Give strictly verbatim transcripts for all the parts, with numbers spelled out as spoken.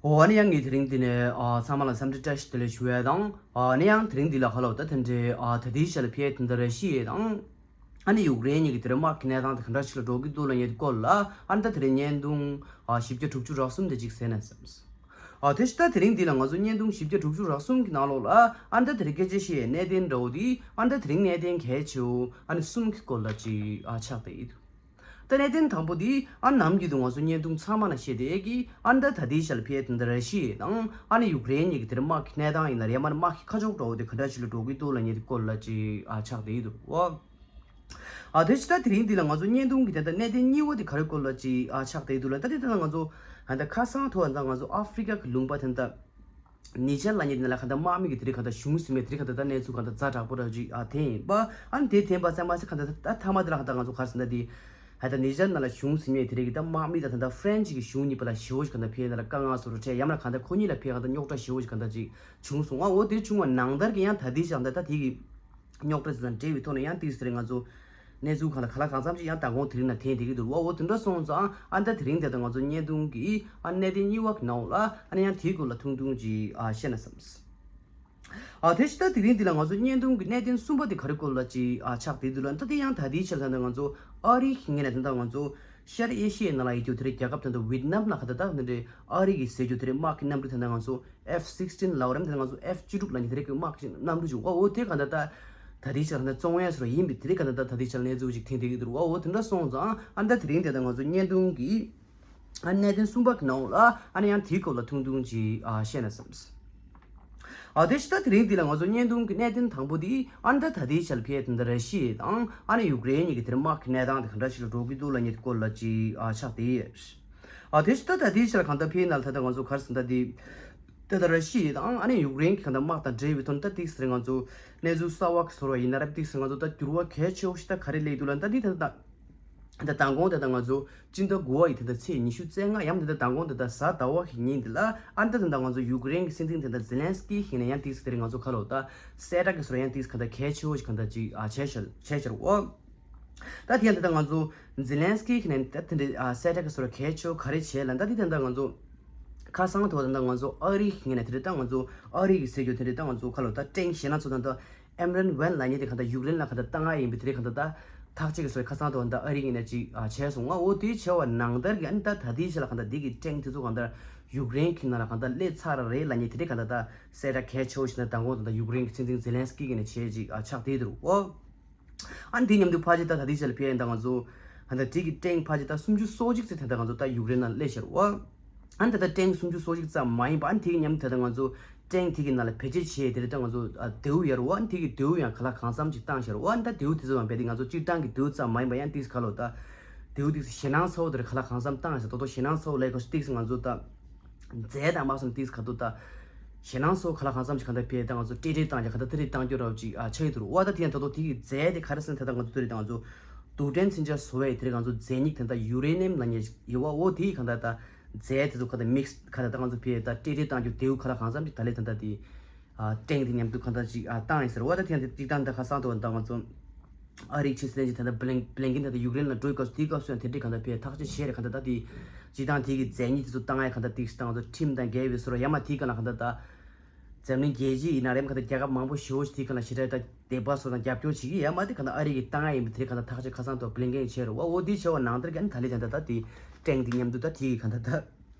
འོ་ཨ་ནི་ཡང་ངས་དེ་རིང་འདི་ནས་ཨ་ཚང་མ་ལ་འཚམས་འདྲི་བཀྲ་ཤིས་བདེ་ལེགས་ཞུ་ཡ་དང་། ཨ་ནི་ཡང་དེ་རིང་འདི་ལ་ཁ་ལོ་ད་དེ་འདྲའི་ཨ་ད་ལྟའི་ཆ་ལ་ཕེ་དེ་འདྲ་ར་ཤི་ཡས་དང་། ཨ་ནི་ཡུཀ་རེན་གཉིས་ཀྱི་དེ་རིང་དམག་གི་གནས་སྟངས་དེ་ག་འདྲ་ཞིག་ལ་འགྲོ་གི་འདུག་ལབ་མཁན་དེ་སྐོར་ལ་ཨ་ནི་ད་དེ་རིང་བརྙན་ཐུང་ཨ་བཞི་བརྒྱ་དྲུག་ཅུ་རེ་གསུམ་དེ་ཅིག་གསན་ན་བསམས། ཨ་དེ་ཕྱི་ད་དེ་རིང་འདི་ལ་ང་ཚོ་བརྙན་ཐུང་བཞི་བརྒྱ་དྲུག་ཅུ་རེ་གསུམ་གྱི་ནང་ལོགས་ལ་ཨ་ནི་ད་དེ་རིང་སྐད་ཆ་བཤད་ཡས་གནད་དོན་འདྲ་བོ་དེ་ཨ་ནི་ད་དེ་རིང་གནད་དོན་གལ་ཆེ་བོ་ཨ་ནི་གསུམ་གྱི་སྐོར་ལ་ཅིག་ཨ་ཆགས་བསྡད་ཡོད་འདུག་ད་གནད་དོན་དང་པོ་དེ་ཨ་ནམ་རྒྱུན་དུ་ང་ཚོ་བརྙན་ཐུང་ཚང་མ་ལ་བཤད་བསྡད་ཀྱི་ཨ་ནི་ད་ད་ལྟའི་ཆ་ལ་ཕེ་དེ་འདྲ་ར་ཤི་ཡས་དང་ཨ་ནི་ཡུཀ་རེན་གཉིས་ཀྱི་དེ་རིང་དམག་གི་གནས་སྟངས་ཡིན་ན་རེད་མ་ནི་དམག་གི་ཁ་ཕྱོགས་འདྲ་བོ་དེ་ག་འདྲ་ཞིག་ལ་འགྲོ་གི་འདུག་ལབ་མཁན་དེ་སྐོར་ལ་ཅིག་ཨ་ཆགས་བསྡད་ཡོད་འདུག་ཨ། ཨ་དེ་ཕྱི་ད་དེ་རིང་འདི་ལ་ང་ཚོ་བརྙན་ཐུང་གི་དེ་འདྲ་གནད་དོན་གཉིས་པོ་དེ་ག་རེ་སྐོར་ལ་ཅིག་ཨ་ཆགས་བསྡད་འདུག་ལ། ད་དེ་ད་ང་ཚོ་ཨ་ད་ཁ་སང་ཐོག་ད་ང་ཚོ་ཨ་ཧྥི་རི་ཀ་གི་ལུང་པ་དེ་འདྲ་ནི་ཇར་ལབ་མཁན་དེ་ལ་ག་འདྲ་དམག་མི་གི་དེ་རིང་ག་འདྲ་བྱུང་ཟིན་མེད་དེ་རིང་ག་འདྲ་ད་གནས་ཚུལ་ག་འདྲ་ཛ་དྲག་པོ་ར་ཅིག་ཨ་དེ་ཡིན་པ། ཨ་ནི་དེ་དེ་ཡིན་པ་ཚང་མ་སི་ག་འདྲ་ད་མཐའ་མ་དེ་ལ་ག་འདྲ་ང་ཚོ་ག་རེ་ཟེར་ན་དེ་ཨ་ད་ནི་ཇར་ནང་ལ་བྱུང་ཟིན་མེད་དེ་རིང་གི་ད་དམག་མི་ད་ད་ད་ཧྥ་རན་སི་གི་གཞུང་གཉིས་པ་ལ་ཞི་བོ་ཞིག་ག་འདྲ་ཕེ་ཡིན་ན་ལ་དཀའ་ངལ་བཟོ་རུ་ཁྲལ་ཡང་མ་ག་འདྲ་ཁོ་གཉིས་ལ་ཕེ་ག་འདྲ་རྙོག་དྲ་ཞི་བོ་ཞིག་ག་འདྲ་ཅིག་བྱུང་སོང་། ཨ་འོ་དེ་བྱུང་བ་ནང་ལྟར་གྱི་ཡང་ད་དེ་ཞག་འདྲ་ད་དེ་གི་རྙོག་དྲ་དེ་དང་འབྲེལ་བའི་ཐོག་ནས་ཡང་ཏིག་ཙི་རེ་ང་ཚོ་གནས་ཚུལ་གང་ལ་ག་ལ་གང་འཚམ་ཅིག་ཡང་མདང་དགོང་དེ་རིང་ན་འཐེན་བསྡད་ཀྱི་འདུག་བ། འོ་དེ་འདྲ་སོང་ཙང་ཨ་ད་དེ་རིང་དེ་ད་ང་ཚོ་བརྙན་ཐུང་གི་ཨ་གནད་དོན་གཉིས་པ་གི་ནང་ལ་ཨ་ནི་ཡང་དེའི་སྐོར་ལ་ཐུང་ཐུང་ཅིག་ཨ་བཤད་ན་བསམས། ཨ་དེ་ཕྱི་ད་དེ་རིང་འདི་ལ་ང་ཚོ་བརྙན་ཐུང་གི་གནད་དོན་གསུམ་པ་དེ་ག་རེ་སྐོར་ལ་ཅིག་ཨ་ཆགས་བསྡད་འདུག་ལ། ད་དེ་ཡང་ད་དེའི་ཕྱིར་ད་ང་ཚོ་ཨ་རི་ཞིག་ངེས་ན་དེ་འདྲ་ང་ཚོ་ཤར་ཨེ་ཤི་ཡའི་ནང་ལ་ཡོད་རྒྱུ་དེ་རིང་རྒྱལ་ཁབ་དེ་འདྲ་ཝི་ཏི་ནམ་ལ་ག་ད་ད་དེ་འདྲའི་ཨ་རི་གི་ཟེར་རྒྱུ་དེ་རིང་དམག་གི་གནམ་གྲུ་དེ་འདྲ་ང་ཚོ་ཨེཕ་སིགས་ཊིན་ལབ་རམ་དེ་ང་ཚོ་ཨེཕ་བཅུ་དྲུག་ལབ་མཁན་དེ་རིང་གི་དམག་གི་གནམ་གྲུ་ཅིག་ཨོ་དེ་ག་ད་ད་ད་དེའི་ཕྱིར་ད་བཙོང་ཡས་སོ་ཡིན་པའི་དེ་རིང་ག་ད་ད་ད་དེའི་ཕྱིར་གནས་ཚུལ་ཅིག་ཐེངས་དེ་གི་འདུག་ཨོ་དེ་འདྲ་སོང་ཙང་ཨ་ད་དེ་རིང་དེ་ད་ང་ཚོ་བརྙན་ཐུང་གི་ཨ་གནད་དོན་གསུམ་པ་གི་ནང་ལ་ཨ་ནི་ཡང་དེའི་སྐོར་ལ་ཐུང་ཐུང་ཅིག་ཨ་བཤད་ན་བསམས། ཨ་དེ་ཕྱི་ད་དེ་རིང་འདི་ལ་ང་ཚོ་བརྙན་ཐུང་གི་གནད་དོན་དང་པོ་དེ་ཨ་ནི་ད་ད་ལྟའི་ཆར་ཕེ་དེ་འདྲ་ར་ཤི་ཡ་དང་ཨ་ནི་ཡུཀ་རེན་གཉིས་ཀྱི་དེར་དམག་གི་གནས་སྟངས་དེ་ག་འདྲ་ཞིག་ལ་འགྲོ་གི་འདུག་ལབ་མཁན་དེ་སྐོར་ལ་ཅིག་ཨ་ཆགས་བསྡད་ཡོད། ཨ་དེ་ཕྱི་ད་ད་ལྟའི་ཆར་གང་ལྟར་ཕེ་ན་ལ་ད་ལྟ་ང་ཚོ་ག་རེ་ཟེར་ན་དེ་ད་ད་ར་ཤི་ཡ་དང་ཨ་ནི་ཡུཀ་རེན་གྱི་གང་ལྟར་དམག་དང་འབྲེལ་བའི་ཐོག་ནས་ད་ཏིག་ཙི་རེ་ང་ཚོ་གནས་ཚུལ་གསར་བ་གི་བཟོ་འདྲ་ཡིན་ན་རབ་ཏིག་ཙི་ང་ཚོ་ད་འགྱུར་བ་གལ་ཆེ་བོ་ཞིག་ད་ག་རེ་སླེབས་འདུག་ལབ་ད་འདི་ད་ད། ད་མདང་དགོང་དེ་ད་ང་ཚོ་སྤྱི་ཟླ་དགུ་པ་ཡི་དེ་ད་ཚེས་ཉི་ཤུ་རྩ་ལྔ་ཡང་དེ་ད་མདང་དགོང་དེ་ད་གཟའ་ཟླ་བ་གི་ཉིན་དེ་ལ་ཨ་ད་དེ་ད་ང་ཚོ་ཡུཀ་རེན་གྱི་སྲིད་འཛིན་དེ་ད་ཛེ་ལན་སི་ཀི་ཞིག་ནས་ཡང་ཏིག་ཙི་དེ་རིང་ང་ཚོ་ཁ་ལོ་ད་གསལ་བསྒྲགས་ཀྱི་བཟོ་འདྲ་ཡང་ཏིག་ཙི་ག་ད་གལ་ཆེ་བོ་ཞིག་ག་ད་ཅིག་ཨ་བྱས་ཤར་བྱས་ཤར་འོ། ད་དེ་ཡང་དེ་ད་ང་ཚོ་ཛེ་ལན་སི་ཀི་ཞིག་ནས་ད་དེ་འདྲ་ཨ་གསལ་བསྒྲགས་ཀྱི་བཟོ་འདྲ་གལ་ཆེ་བོ་ག་རེ་བྱས་ལ་ད་དེ་ད་ད་ང་ཚོ་ཁ་སང་ཐོག་ད་ད་ང་ཚོ་ཨ་རི་ཞིག་ནས་དེ་འདྲ་ད་ང་ཚོ་ཨ་རི་གི་ཟེར་རྒྱུ་དེ་འདྲ་ད་ང་ཚོ་ཁ་ལོ་ད་ཀྲེང་ཞེ་ན་ཚོ་ད་ད། ཨེམ་རན་ཝན་ལབ་མཁན་དེ་གང་ལྟར་ཡུཀ་རེན་ལ་གང་ལྟར་བཏང་ཡ་ཡིན་པའི་དེ་རིང་གང་ལྟར་ད་ཐག་གཅོད་ཀྱི་སོ་ཁ་སང་དུ་ད་ཨ་རི་ཡིན་ན་ཅིག་ཨ་བྱས་སོང་ང་། འོ་དེ་བྱས་པ་ནང་ལྟར་གྱི་ཨ་ནི་ད་ད་ལྟའི་ཆ་ལ་གང་ལྟར་འདི་གི་ཀྲེང་དེ་ཚོ་གང་ལྟར་ཡུཀ་རེན་གྱི་ནང་ལ་གང་ལྟར་སླེབས་ཚར་རེད་ལབ་མཁན་དེ་རིང་གང་ལྟར་ད་གསལ་བསྒྲགས་གལ་ཆེ་བོ་ཞིག་ན་མདང་དགོང་དུ་ད་ཡུཀ་རེན་གྱི་སྲིད་འཛིན་ཛེ་ལན་སི་ཀི་གི་ནས་བྱས་ཅིག་ཨ་ཆགས་བསྡད་འདུག་འོ། ཨ་ནི་དེ་མཉམ་དུ་ཕལ་ཆེར་ད་ད་ལྟའི་ཆ་ལ་ཕེ་ཡིན་ད་ང་ཚོ་ཨ་ད་དེ་གི་ཀྲེང་ཕལ་ཆེར་ད་སུམ་ཅུ་སོ་གཅིག་ཙམ་ད་ད་ང་ཚོ་ད་ཡུཀ་རེན་ནང་སླེབས་ཤར་བ། ཨ་ནི་ད་ལྟ་ཀྲེང་སུམ་ཅུ་སོ་གཅིག་ཙམ་མ་ཡིན་པ། ཨ་ནི་དེ་གི་མཉམ་དུ་ད་ལྟ་ང་ཚོ་ཀྲེང་དེ་གི་ནང་ལ་བེད་སྤྱོད་བྱས་དེ་རེད། ད་ང་ཚོ་ཨ་མདེའུ་ཡར་བ། ཨ་ནི་དེ་གི་མདེའུ་ཡང་ག་ལ་གང་འཚམ་ཅིག་བཏང་ཤར་བ། ཨ་ནི་ད་མདེའུ་དེ་ཚོ་ཡང་རྦད་དེ་ང་ཚོ་སྤྱིར་བཏང་གི་མདེའུ་ཙམ་མ་ཡིན་པ་ཡང་ཏིག་ཙི་ག་ལོ་ད་མདེའུ་ཏིག་ཙི་ཞེད་སྣང་ཚ་བོ་དེ་རེད། ག་ལ་གང་འཚམ་བཏང་ཤར། ད་དོ་ཞེད་སྣང་ཚ་བོ་ལས་ཁོ་ཏིག་ཙི་ང་ཚོ་ད་རྫས་དང་མ་སོང་ཏིག་ཙི་ག་དོ་ད་ཞེད་སྣང་ཚ་བོ་ག་ལ་གང་འཚམ་ཅིག་ག་ད་ཕེ་ད་ང་ཚོ་ཏྲེ་ཏྲེ་བཏང་ཀྱང་ག་ད་ཏྲེ་ཏྲེ་བཏང་རྒྱུ་ར་བ་ཅིག་ཨ་ཆགས་ཡོད་དུ་རུ་བ། ད་དེ་ཡང་ད་དོ་དེ་གི་རྫས་དེ་ག་རེ་ཟེར་ན་ད་ད་ང་ཚོ་དེ་རེད། ད་ང་ཚོ་རྡུལ་ཕྲན་མཚོན་ཆ་བཟོ་བའི་དེ་རེད། ང་ཚོ་རྫས་སྙིགས་དེ་ད་ཡུ་རེ་ནི་ཡམ་ལབ་མཁན་ཡོད་བ། འོ་དེ་གི་ག་ད་ད། རྫས་དེ་ཚོ་ག་ད་མིག་སི་ག་ད་ད་ང་ཚོ་ཕེ་ད་ཏྲེ་ཏྲེ་བཏང་རྒྱུ་མདེའུ་ག་ལ་གང་འཚམ་ཅིག་ད་ལས་ད་ད་དེ་ཨ་ཀྲེང་དེ་མཉམ་དུ་ག་ད་ཅིག་ཨ་བཏང་ཡིན་ཟེར་བ། ད་དེ་ཡང་དེ་གཅིག་བཏང་ད་ཁ་སང་དུ་ད་ང་ཚོ་ཨ་རིའི་ཕྱི་སྲིད་བློན་ཆེན་ད་ད་བྷི་ལིང་བྷི་ལིང་ཀིན་ད་ད་ཡུཀ་རེན་ལ་འགྲོའི་སྐབས་སུ་དེའི་སྐབས་སུ་ཡང་དེ་འདྲའི་ག་ད་ཕེ་ཐག་གཅོད་བྱས་རེད། ག་ད་ད་དེ་སྤྱིར་བཏང་དེ་གི་རྫས་སྙིགས་དེ་ཚོ་བཏང་ཡ་ག་ད་ཏིག་ཙི་ད་ང་ཚོ་ཁྲིམས་དང་འགལ་བའི་བཟོ་འདྲ་ཡ་མ་དེའི་ག་ལ་ག་ད་ད་འཛམ་གླིང་རྒྱལ་སྤྱི་ཡིན་ན་རེད། ག་ད་རྒྱལ་ཁབ་མང་པོ་ཞེ་བོ་ཞིག་དེའི་ག་ལ་ཞེ་དྲག་ད། དད་པ་སོགས་དང་རྒྱབ་སྐྱོར་བྱེད་ཀྱི་ཡ་མ་དེ་ག་ད་ཨ་རི་གི་བཏང་ཡ་ཡིན་པ་དེ་ག་ད་ཐག་གཅོད་ཁ་སང་ཐོག་བྷི་ལིང་ཀིན་བྱས་རེད་བ། འོ་དེ་བྱས་པ་ནང་ལྟར་གྱི་ཨ་ནི་ད་ལི་ད་ད་ད་དེ་ཀྲེང་དེ་མཉམ་དུ་ད་དེ་གི་ག་ད་ད་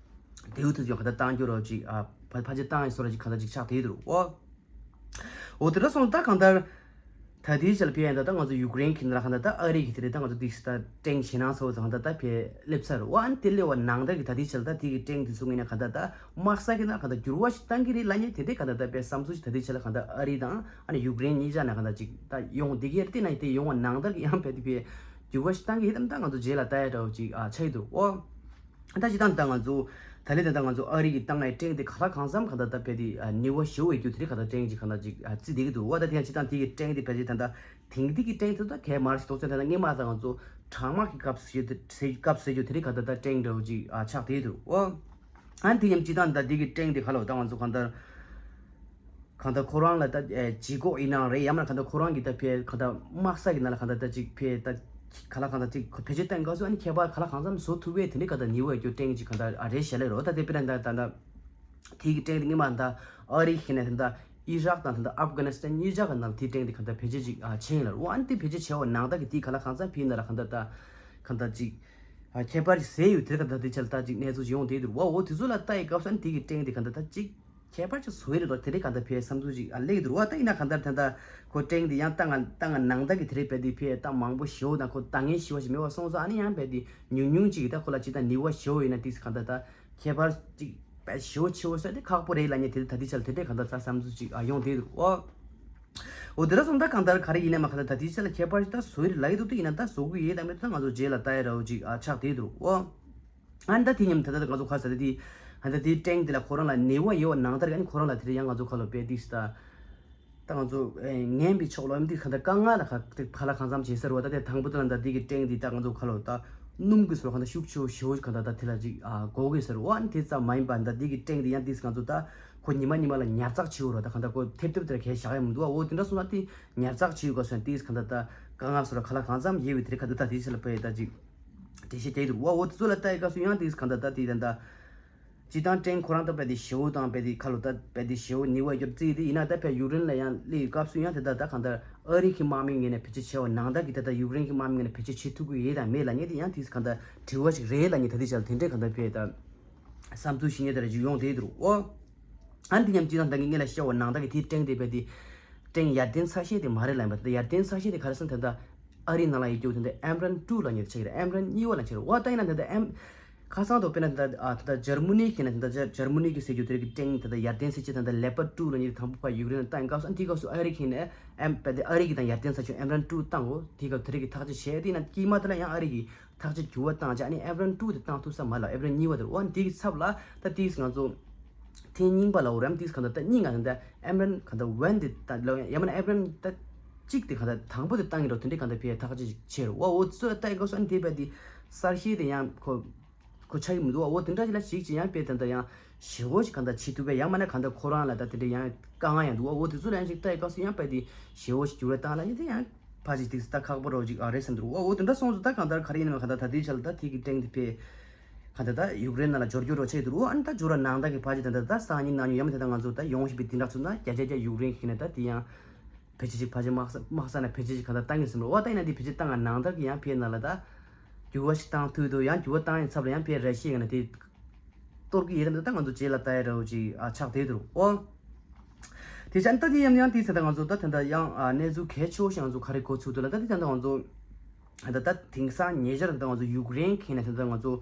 མདེའུ་དེ་ཚོ་ག་ད་བཏང་རྒྱུ་རོགས་ཅིག་ཨ་ཕ་ཕ་ཅི་བཏང་ཡ་སོགས་ར་ཅིག་ག་ད་ཅིག་ཆགས་དེ་དུ་རུ་འོ། འོ་དེ་འདྲ་སོང་ད་གང་ལྟར་ད་དེའི་ཆ་ལ་ཕེ་ཡ་ད་ད་ང་ཚོ་ཡུཀ་རེན་གི་ནང་ལ་ག་ད་ད་ཨ་རི་གི་དེ་རེད། ད་ང་ཚོ་དེ་ད་ཀྲེང་ཞེད་སྣང་ཚ་བོ་ཚང་ད་ད་ཕེ་སླེབས་ཚར་རེད་བ། ཨ་ནི་དེ་སླེབས་པ་ནང་ལྟར་གྱི་ད་དེའི་ཆ་ལ་ད་དེ་གི་ཀྲེང་དེ་ཚོ་ངོས་ནས་ག་ད་ད་དམག་ས་གི་ནང་ག་ད་འགྱུར་བ་ཞིག་བཏང་གི་རེད་ལབ་མཁན་དེ་འདྲའི་ག་ད་ད་ཕེ་བསམ་ཚུལ་ཞིག་ད་དེའི་ཆ་ལ་ག་ད་ཨ་རི་དང་། ཨ་ནི་ཡུཀ་རེན་གཉིས་ཆ་ནས་གང་ལྟར་ཅིག་ད་ཡོང་བསྡད་ཀྱི་རེད། དེ་ན་དེ་ཡོང་བ་ནང་ལྟར་གྱི་ཡང་བས་དེ་བས་འགྱུར་བ་ཞིག་བཏང་གི་ཡིན་དམ། ད་ང་ཚོ་རྗེས་ལ་ལྟ་ཡ་འདྲ་བོ་ཅིག་ཨ་ཆགས་ཡོད་འདུག་ཨོ། ད་ཅི་ད་ད་ང་ཚོ་ད་ལི་ད་ད་ང་ཚོ་ཨ་རི་གི་བཏང་ཡའི་ཀྲེང་དེ་ག་ལ་གང་འཚམ་གང་ལྟར་ད་བས་དེ་ནུས་པ་ཞེ་བོ་ཡོད་རྒྱུ་དེ་རིགས་གང་ལྟར་ཀྲེང་ཅིག་གང་ལྟར་ཅིག་བརྩི་བསྡད་ཀྱི་འདུག་ཨོ། ད་དེ་ཡང་ཅི་ད་དེ་གི་ཀྲེང་དེ་བས་ཅི་ད་ད་དེང་དེ་གི་ཀྲེང་དེ་ད་གས་མར་ཞིག་ཏོག་ཙམ་ད་ད་སྔས་མ་ད་ང་ཚོ་གྲང་དམག་གི་སྐབས་སུ་ཟེར་སྐབས་སུ་ཟེར་རྒྱུ་དེ་རིགས་གང་ལྟར་ད་ཀྲེང་འདྲ་བོ་ཅིག་ཨ་ཆགས་བསྡད་འདུག་ཨོ། ཨ་ནི་དེ་ཡང་ཅི་ད་ད་དེ་གི་ཀྲེང་དེ་ག་ལ་ད་ང་ཚོ་གང་ལྟར། གང་ལྟར་ཁོ་རང་ལ་ད་ཨེ་ལྗིད་ཁོག་ཡིན་ནའང་རེད། ཡང་མིན་ན་གང་ལྟར་ཁོ་རང་གིས་ད་ཕེ་གང་ལྟར་དམག་ས་གི་ནང་ལ་གང་ལྟར་ད་ཅིག་ཕེ་ད་ག་ལ་གང་ལྟར་ཅིག་བེད་སྤྱོད་བཏང་དགོས་སུ་ཨ་ནི་ཁྱད་པར་ག་ལ་གང་འཚམ་བཟོ་ཐུབ་པའི་དེ་འདྲའི་གང་ལྟར་ནུས་པ་ཡོད་རྒྱུ་ཀྲེང་ཅིག་གང་ལྟར་ཨ་རེད་བཤད་ལེ་རོ། ད་དེ་དཔེར་ན་ད་ད་ད་ དེ་གི་ཀྲེང་དེ་སྔོན་མ་ད་ཨ་རི་ཁེ་ནས་ད་ཨི་རག་དང་ད་ཨབ་གྷ་ནི་སི་ཐན་གཉིས་ཆ་གི་ནང་དེ་ཀྲེང་དེ་ག་ད་བེད་སྤྱོད་ཅིག་ཨ་བྱས་ཡིན་ལ། འོ་ཨ་ནི་དེ་བེད་སྤྱོད་བྱས་པ་ནང་ད་གི་དེ་ག་ལ་གང་འཚམ་ཕི་ན་ལ་ག་ད་ད་ག་ད་ཅིག་ཨ་ཁྱད་པར་ཅིག་ཟེར་ཡོད། དེ་ག་ད་དེ་ཆ་ལ་ད་ཅིག་གནས་ཚུལ་ཅིག་ཡོང་དེ་འདུག་འོ་འོ་དེ་ཚོ་ལ་ལྟ་ཡི་སྐབས་སུ་ཨ་ནི་དེ་གི་ཀྲེང་དེ་ག་ད་ད་ཅིག་ཁྱད་པར་ཅིག་བཟོ་ཡི་རེད་དོ། དེ་འདྲའི་གང་ལྟར་ཕའི་བསམ་ཚུལ་ཅིག་ཨ་སླེབས་ཀྱི་འདུག་བ། ད་ཡིན་ན་གང་ལྟར་ད་ལྟ་ཁོ་ཀྲེང་འདི་ཡང་ད་ང་ད་ང་ནང་ལྟ་གི་དེ་རེད་པས། འདི་ཕའི་ད་མང་པོ་ཞེ་པོ་དང་ཁོ་ད་ངན་ཞེ་པོ་ཞིག་མེད་པ་སོང་ཙང་། ཨ་ནི་ཡང་པས་འདི་ཉུང་ཉུང་ཅིག་ད་ཁོ་ལ་ཅི་ད་ནུས་པ་ཞེ་པོ་ཡོད་ན་ཏིས་གང་ལྟར་ད་ཁྱད་པར་ཅིག་པས་ཞེ་པོ་ཆེ་བོ་ཟེར་དེ་ཁག་པོ་རེད་ལབ་མཁན་དེ་ད་ལྟའི་ཆ་ལ་དེ་འདྲའི་གང་ལྟར་ད་བསམ་ཚུལ་ཅིག་ཨ་ཡོང་དེ་འདུག་ཨོ། འོ་དེ་འདྲ་སོང་ད་གང་ལྟར་ག་རེ་ཡིན་ན་མ་གང་ལྟར་ད་ལྟའི་ཆ་ལ་ཁྱད་པར་ཅིག་ད་བཟོ་ཡི་རེད་ལབ་ཀྱི་འདུག་ད་ཡིན་ན་ད་བཟོ་གི་ཡོད་དམ་མེད་ད་ང་ཚོ་རྗེས་ལ་ལྟ་ཡི་རེད་ཅིག་ཨ་ཆགས་དེ་འདུག་ཨོ། ཨ་ནི་ད་དེ་མཉམ་ད་ལྟ་ང་ཚོ་ཁ་ས་ད་དེ་ཨ་ད་དེ་ཀྲེང་དེ་ལ་ཁོ་རང་ལ་ནུས་པ་ཡོད་པ་ནང་ལྟར་གྱི་ཨ་ནི་ཁོ་རང་ལ་དེ་རེད་ཡང་ང་ཚོ་ཁ་ལོ་པས་ཏིས་ད་ད་ང་ཚོ་ངན་པའི་ཕྱོགས་ལ་ཨ་ནི་དེ་ག་ད་དཀའ་ངལ་ལ་ཁ་དེ་ཕ་ལ་གང་འཚམ་བྱེད་ཟེར་བ། ད་དེ་དང་པོ་དེ་ལ་ད་དེ་གི་ཀྲེང་དེ་ད་ང་ཚོ་ཁ་ལོ་ད་སྣུམ་གི་སོ་ག་ད་ཤུགས་ཆེ་བོ་ཞེ་བོ་ག་ད་ད་དེ་ལ་ཅིག་ཨ་གོ་གི་ཟེར་བ། ཨ་ནི་དེ་ཙམ་མ་ཡིན་པ་ད་དེ་གི་ཀྲེང་དེ་ཡང་ཏིས་ང་ཚོ་ད་ཁོ་ཉི་མ་ཉི་མ་ལ་ཉར་ཚགས་བྱེད་འོ་ར་ད་ག་ད་ཁོ་ཐེབས་ཐེབས་དེ་ལ་གས་བཞག་ཡ་མི་འདུག་ཨ། འོ་དེ་འདྲ་སོང་ན་དེ་ཉར་ཚགས་བྱེད་འོ་ག་སོང་ན་ཏིས་ག་ད་ད་དཀའ་ངལ་སོ་ར་ཁ་ལ་གང་འཚམ་ཡོད་པའི་དེ་རེད་ག་ད་ད་དེ་ཆ་ལ་པས་ད་ཅིག་འགྲེལ་བཤད་རྒྱག་གི་འདུག་བ། འོ་དེ་ཚོ་ལ་ལྟ་ཡི་སྐབས་སུ་ཡང་དེ་གང་ལྟར་ད་དེ་ད་ད་སྤྱི་བཏང་ཀྲེང་ཁོ་རང་ད་བས་དེ་ཞེ་བོ་དང་བས་དེ་ཁ་ལོ་ད་བས་དེ་ཞེ་བོ་ནུས་པ་ཡོད་རྩིས་དེ་ཡིན་ན་ད་བས་ཡུཀ་རེན་ལ་ཡང་སླེབས་ཡི་སྐབས་སུ་ཡང་དེ་ད་ད་གང་ལྟར་ཨ་རི་གི་དམག་མི་ངོས་ནས་བེད་སྤྱོད་བྱས་པ་ནང་ལྟར་གྱི་ད་ད་ཡུཀ་རེན་གི་དམག་མི་ངོས་ནས་བེད་སྤྱོད་བྱེད་ཐུབ་ཀྱི་ཡོད་དང་མེད་ལ་ངས་དེ་ཡང་དེ་གང་ལྟར་དྲི་བ་ཞིག་རེད་ལ་ངས་ད་དེ་ཆ་ལ་དེ་འདྲའི་གང་ལྟར་བས་ད་བསམ་ཚུལ་ཞིག་ངས་དེ་ར་ཅིག་ཡོང་དེ་འདུག་ཨོ། ཨ་ནི་དེ་མཉམ་སྤྱི་བཏང་ད་ངས་ངས་ལ་བཤད་པ་ནང་ལྟར་གྱི་དེ་ཀྲེང་དེ་བས་དེ་ཀྲེང་ཡར་ལྡན་ས་ཤེད་དེ་མ་རེད་ལ་ཡིན་པ་ད་ཡར་ལྡན་ས་ཤེད་དེ་ག་རེ་སོང་ད་ད། ཨ་རིའི་ནང་ལ་ཡོད་རྒྱུ་དེ་འདྲ་ཨེམ་རན་ཊུ་ལབ་མཁན་དེ་ཆགས་ཀྱི་རེད། ཨེམ་རན་གཉིས་པ་ལབ་མཁན་ཆགས་ཀྱི་རེད། འོ་ད་ཡིན་ན་དེ་འདྲ་ཨེམ་ཁ་སང་དུ་དཔེར་ན་དེ་འདྲ་ཨ་དེ་འདྲ་འཇར་མ་ནི་གི་ནས་དེ་འདྲ་འཇར་མ་ནི་གི་ཟེར་རྒྱུ་དེ་རིགས་ཀྱི་ཀྲེང་དེ་འདྲ་ཡར་ལྡན་ས་ཆ་དེ་འདྲ་ལེ་པར་ཊུ་ལབ་མཁན་དེ་དང་པོ་ཕར་ཡུཀ་རེན་ལ་བཏང་སྐབས་སུ་ཨ་ནི་དེའི་སྐབས་སུ་ཨ་རི་གི་ནས་ཨེམ་དཔེ་དེ་ཨ་རི་གི་དང་ཡར་ལྡན་ས་ཆ་ཨེམ་རན་ཊུ་བཏང་གོ། དེའི་སྐབས་དེ་རིགས་ཀྱི་ཐག་གཅོད་བྱས་དེ་ཡིན་ན་དཀྱིལ་མ་དེ་ལ་ཡང་ཨ་རི་གི་ཐག་གཅོད་འགྱུར་བ་བཏང་བྱས་ཨ་ནི་ཨེམ་རན་ཊུ་དེ་བཏང་ཐུབ་ས་མ་རེད་ལ། ཨེམ་རན་གཉིས་པ་དེ་རེད། འོ་ན་དེའི་ཚབ་ལ་ད་དེའི་ང་ཚོ་ཐེངས་རྙིང་པ་ལ་འོ་རེམ་ཏིག་གང་ལྟར་ད་རྙིང་ང་ད་ཨེམ་རན་གང་ལྟར་ཝན་དེ་ད་ལ་ཡ་མ་ན་ཨེམ་རན་ད་གཅིག་དེ་གང་ལྟར་དང་པོ་དེ་བཏང་གི་རོ། དེ་འདྲའི་གང་ལྟར་ཕའི་ཐག་གཅོད་ཅིག་བྱས་རོ། འོ་འོ་ཚོ་ལ་ལྟ་ཡི་གོ་སོ་ཨ་ནི་དེ་བས་དེ་གསར་ཤེས་དེ་ཡང་ཁོ་ཁོ་ཆགས་ཀྱི་མི་འདུག་འོ་དེ་འདྲ་ཞིག་ལ་ཞིག་ཅིག་ཡང་དཔེ་དེ་འདྲ་ཡང་ཞེ་བོ་ཞིག་གང་ལྟར་བྱེད་ཐུབ་པས་ཡང་མ་ན་གང་ལྟར་ཁོ་རང་ལ་ད་དེ་འདྲ་ཡང་དཀའ་ངལ་ཡང་འདུག་འོ་དེ་ཚོ་ལ་ཡང་ཞིག་ལྟ་ཡི་གོ་སོ་ཡང་དཔེ་དེ་ཞེ་བོ་ཞིག་འགྱུར་བ་བཏང་ལ་ཡང་དེ་ཡང་ཕ་ཅིག་དེ་ད་ཁག་པོ་རོ་ཅིག་ཨ་རེད་བསམ་འདུག་འོ་འོ་དེ་འདྲ་སོང་ཚོ་ད་གང་ལྟར་ག་རེ་ཡིན་ན་མ་གང་ལྟར་ད་དེའི་ཆ་ལ་ད་དེ་གི་ཀྲེང་དེ་ཕའི། ག་ད་ད་ཡུཀ་རེན་ནང་ལ་འབྱོར་རྒྱུ་རོ་ཆེ་འདུག་འོ་ཨ་ནི་ད་འབྱོར་བ་ནང་ད་གི་ཕ་ཅི་ད་ད་ད་སང་ཉིན་ནང་ཉོ་ཡ་མ་ད་ད་ང་ཚོ་ད་ཡོང་ཞིག་པའི་དེ་འདྲ་ཚུ་ན་རྒྱ་རྒྱ་རྒྱ་ཡུཀ་རེན་ཁྱེད་ན་ད་དེ་ཡང་ཕལ་ཆེར་ཅིག་ཕ་ཅི་དམག་ས་དམག་ས་ན་ཕལ་ཆེར་ཅིག་ག་ད་བཏང་གི་སེམས་རོ། འོ་ད་ཡིན་ན་དེ་ཕལ་ཆེར་བཏང་ང་ནང་ད་གི་ཡང་ཕའི་ནང་ལ་ད་འགྱུར་བ་ཞིག་བཏང་ཐུབ་འདུག་ཡང་འགྱུར་བ་བཏང་ཡིན་ཚབ་ལ་ཡང་ཕའི་ར་ཤི་ཡ་གི་ན་དེ་གཏོར་གི་ཡིན་ད་ད་ང་ཚོ་རྗེས་ལ་ལྟ་ཡ་རོ་ཅིག་ཨ་ཆགས་དེ་འདུག་འོ། དེ་ཅན་ད་དེ་ཡང་ཡང་དེ་ཚེ་ད་ང་ཚོ་ད་ད་ད་ཡང་ཨ་གནས་ཚུལ་གལ་ཆེ་བོ་ཞིག་ང་ཚོ་ག་རེ་གོ་ཚུལ་འདུག་ལ་ད་དེ་ད་ད་ང་ཚོ། ད་ལྟ་དེང་སང་ཉེ་ཆར་ད་ལྟ་ང་ཚོ་ཡུཀ་རེན་ཁེ་ནས་ད་ལྟ་ང་ཚོ་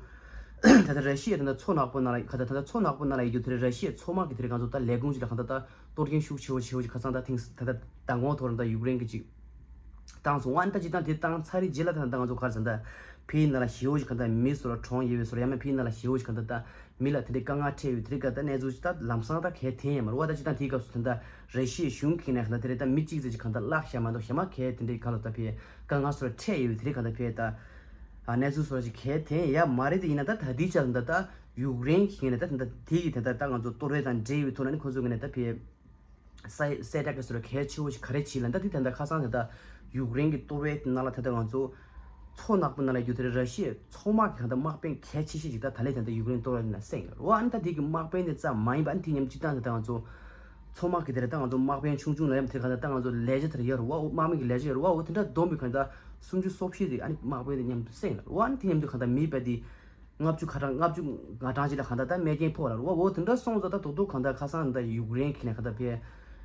ད་ལྟ་ར་ཤི་ཡ་ད་ལྟ་མཚོ་ནག་པོ་ནང་ལ་ག་ད་ད་ལྟ་མཚོ་ནག་པོ་ནང་ལ་ཡོད་རྒྱུ་དེ་རེད། ར་ཤི་ཡའི་མཚོ་དམག་གི་དེ་རེད། ང་ཚོ་ད་ལས་ཁུངས་ཅིག་ལ་ག་ད་ད་གཏོར་སྐྱོན་ཤུགས་ཆེ་བོ་ཆེ་བོ་ཅིག་ཁ་སང་ད་ཐེངས་ད་ལྟ་མདང་དགོང་ཐོག་ར་ད་ཡུཀ་རེན་གི་ཅིག་བཏང་སོང་། ཨ་ནི་ད་ཅི་ད་དེ་བཏང་ཚར་རེད་རྗེས་ལ་ད་ད་ང་ཚོ་ག་རེ་ཟེར་ད་ཕིའི་ནང་ལ་ཞེ་བོ་ཅིག་ག་ད་མི་སོ་ར་གྲོངས་ཡོད་པའི་སོ་ར་ཡ་མ་ཕིའི་ནང་ལ་ཞེ་བོ་ཅིག་ག་ད་ད། མི་ལ་དེ་འདྲའི་དཀའ་ངལ་འཕྲད་ཡོད་དེ་རིགས་ག་ད་གནས་ཚུལ་ཅིག་ད་ལམ་སང་ད་གལ་ཐེན་ཡ་མ་རེད་བ། ད་ཅི་ད་དེའི་སྐབས་སུ་ད་ད་ར་ཤི་ཡའི་གཞུང་གིས་ནས་ག་ད་དེ་རེད་ད་མི་གཅིག་ཙམ་ཅིག་ག་ད་བརླག་ཤ་མ་གཏོགས་གཞན་མ་གལ་དེ་འདྲའི་ག་ལ་ད་ཕེ་དཀའ་ངལ་སོ་ར་འཕྲད་ཡོད་དེ་རིགས་ག་ད་ཕེ་ད་ཨ་གནས་ཚུལ་སོ་ར་ཅིག་གལ་ཐེན་ཡ་མ་རེད། དེ་ཡིན་ན་ད་ད་དེའི་ཆ་ད་ད་ཡུཀ་རེན་གིས་ནས་ད་ད་དེ་གི་ད་ད་ད་ང་ཚོ་གཏོར་བའི་དང་འབྲེལ་ཡོད་ཐོག་ན་ནི་ཁོ་ཚོ་གི་ནས་ད་ཕེ། གསལ་གསལ་བསྒྲགས་ཀྱི་སོ་ར་གལ་ཆེ་བོ་ཞིག་ག་རེ་བྱེད་ལ་ད་དེ་ད་ལྟ་ཁ་སང་ད་ལྟ་ཡུཀ་རེན་གྱི་གཏོར་བའི་ནང་ལ་ད་ལྟ་ང་ཚོ་མཚོ་ནག་པོ་ནང་ལ་རྒྱུ་དེ་རེད། ར་ཤི་ཡའི་མཚོ་དམག་གི་ག་ད་དམག་དཔོན་གལ་ཆེ་ཤོས་ཅིག་ད་ད་ལས་ད་ལྟ་ཡུཀ་རེན་གཏོར་བའི་ནང་བསད་ཡོད་རེད་བ། ཨ་ནི་ད་དེ་གི་དམག་དཔོན་དེ་ཙམ་མ་ཡིན་པ་ཨ་ནི་དེ་མཉམ་སྤྱི་བཏང་ད་ལྟ་ང་ཚོ་མཚོ་དམག་གི་དེ་རེད་ད་ང་ཚོ་དམག་དཔོན་ཆུང་ཆུང་ལ་ཡང་དེ་ག་ད་ལྟ་ང་ཚོ་ལས་བྱེད་དེ་རེད་ཡོད་རེད་བ། དམག་མི་གི་ལས་བྱེད་ཡོད་རེད་བ། འོ་དེ་འདྲ་བསྡོམས་པའི་ག་ད་སུམ་ཅུ་སོ་བཞི་དེ་ཨ་ནི་དམག་དཔོན་དེ་མཉམ་དུ་བསད་ཡོད་རེད་བ། ཨ་ནི་དེ་མཉམ་དུ་ག་ད་མི་པ་དེ། ལྔ་བཅུ་ག་གྲངས་ལྔ་བཅུ་ང་གྲངས་ཅིག་ལ་གང་ལྟར་ད་རྨས་སྐྱོན་ཕོག་ལ་རུ་བ། འོ་དེ་འདྲ་སོང་ཙང་ད་རྡོག་རྡོག་གང་ལྟར་ཁ་སང་ད་ཡུཀ་རེན་གྱི་ནས་གང་ལྟར་ཕེ་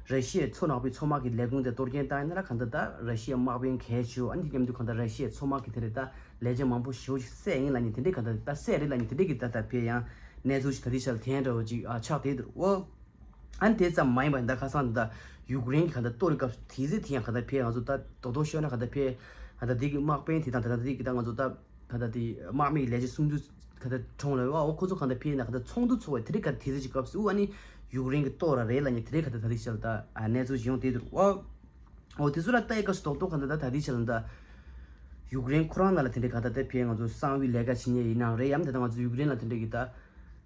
ར་ཤི་ཡའི་མཚོ་ནག་པོའི་མཚོ་དམག་གི་ལས་ཁུངས་དེ་གཏོར་སྐྱོན་བཏང་ཡིན་ན་ལ་གང་ལྟར་ད་ར་ཤི་ཡའི་དམག་དཔོན་གལ་ཆེ་བོ་ཨ་ནི་དེ་མཉམ་དུ་གང་ལྟར་ར་ཤི་ཡའི་མཚོ་དམག་གི་དེ་རེད་ད་ལས་བྱེད་མང་པོ་ཞེ་བོ་ཞིག་བསད་ཡིན་ལ་ནི་དེ་འདྲའི་གང་ལྟར་ད་བསད་རེད་ལ་ནི་དེ་འདྲའི་གི་ད་ད་ཕེ་ཡང་གནས་ཚུལ་ཞིག་ད་དེ་ཆ་ལ་དེ་འདྲ་བོ་ཅིག་ཨ་ཆགས་དེ་འདུག་འོ། ཨ་ནི་དེ་ཙམ་མ་ཡིན་པ་ད་ཁ་སང་ད་ཡུཀ་རེན་གྱི་གང་ལྟར་གཏོར་རི་སྐབས་སུ་དེ་ཚེ་དེ་ཡང་གང་ལྟར་ཕེ་ང་ཚོ་ད་རྡོག་རྡོག་ཤོད་ན་གང་ལྟར་ཕེ་གང་ལྟར་དེ་གི་དམག་དཔོན་དེ་དང་ད་ད་དེ་གི་ད་ང་ཚོ་ད། ད་ལྟ་དེ་དམག་མི་ལས་བྱེད་སུམ་ཅུ་ད་ལྟ་གྲོངས་ལ་ཡོད་ཨོ་ཁོ་ཚོ་གང་ལྟར་ཕེ་ན་གང་ལྟར་ཚོགས་འདུ་ཚོགས་པའི་དེ་རིང་ག་དེ་ཚེ་ཅིག་སྐབས་སུ་ཨ་ནི་ཡུཀ་རེན་གྱི་ལྟོ་ར་རེད་ལ་ཉེ་དེ་རིང་ག་ལྟར་ད་ལྟའི་ཆ་ལ་ད་ཨ་གནས་ཚུལ་ཞིག་ཡོང་དེ་འདུག་ཨོ། ཨོ་དེ་ཚོ་ལ་ལྟ་ཡི་སྐབས་སུ་རྡོག་རྡོག་གང་ལྟར་ད་ད་ལྟའི་ཆ་ལ་ད་ཡུཀ་རེན་ཁོ་རང་ནང་ལ་དེ་འདྲའི་གང་ལྟར་ད་ཕེ་ང་ཚོ་གསང་བའི་ལས་ཀ་བྱེད་མཁན་ཡིན་ནའང་རེད་ཡང་ད་ལྟ་ང་ཚོ་ཡུཀ་རེན་ལ་དེ་འདྲའི་གི་ད།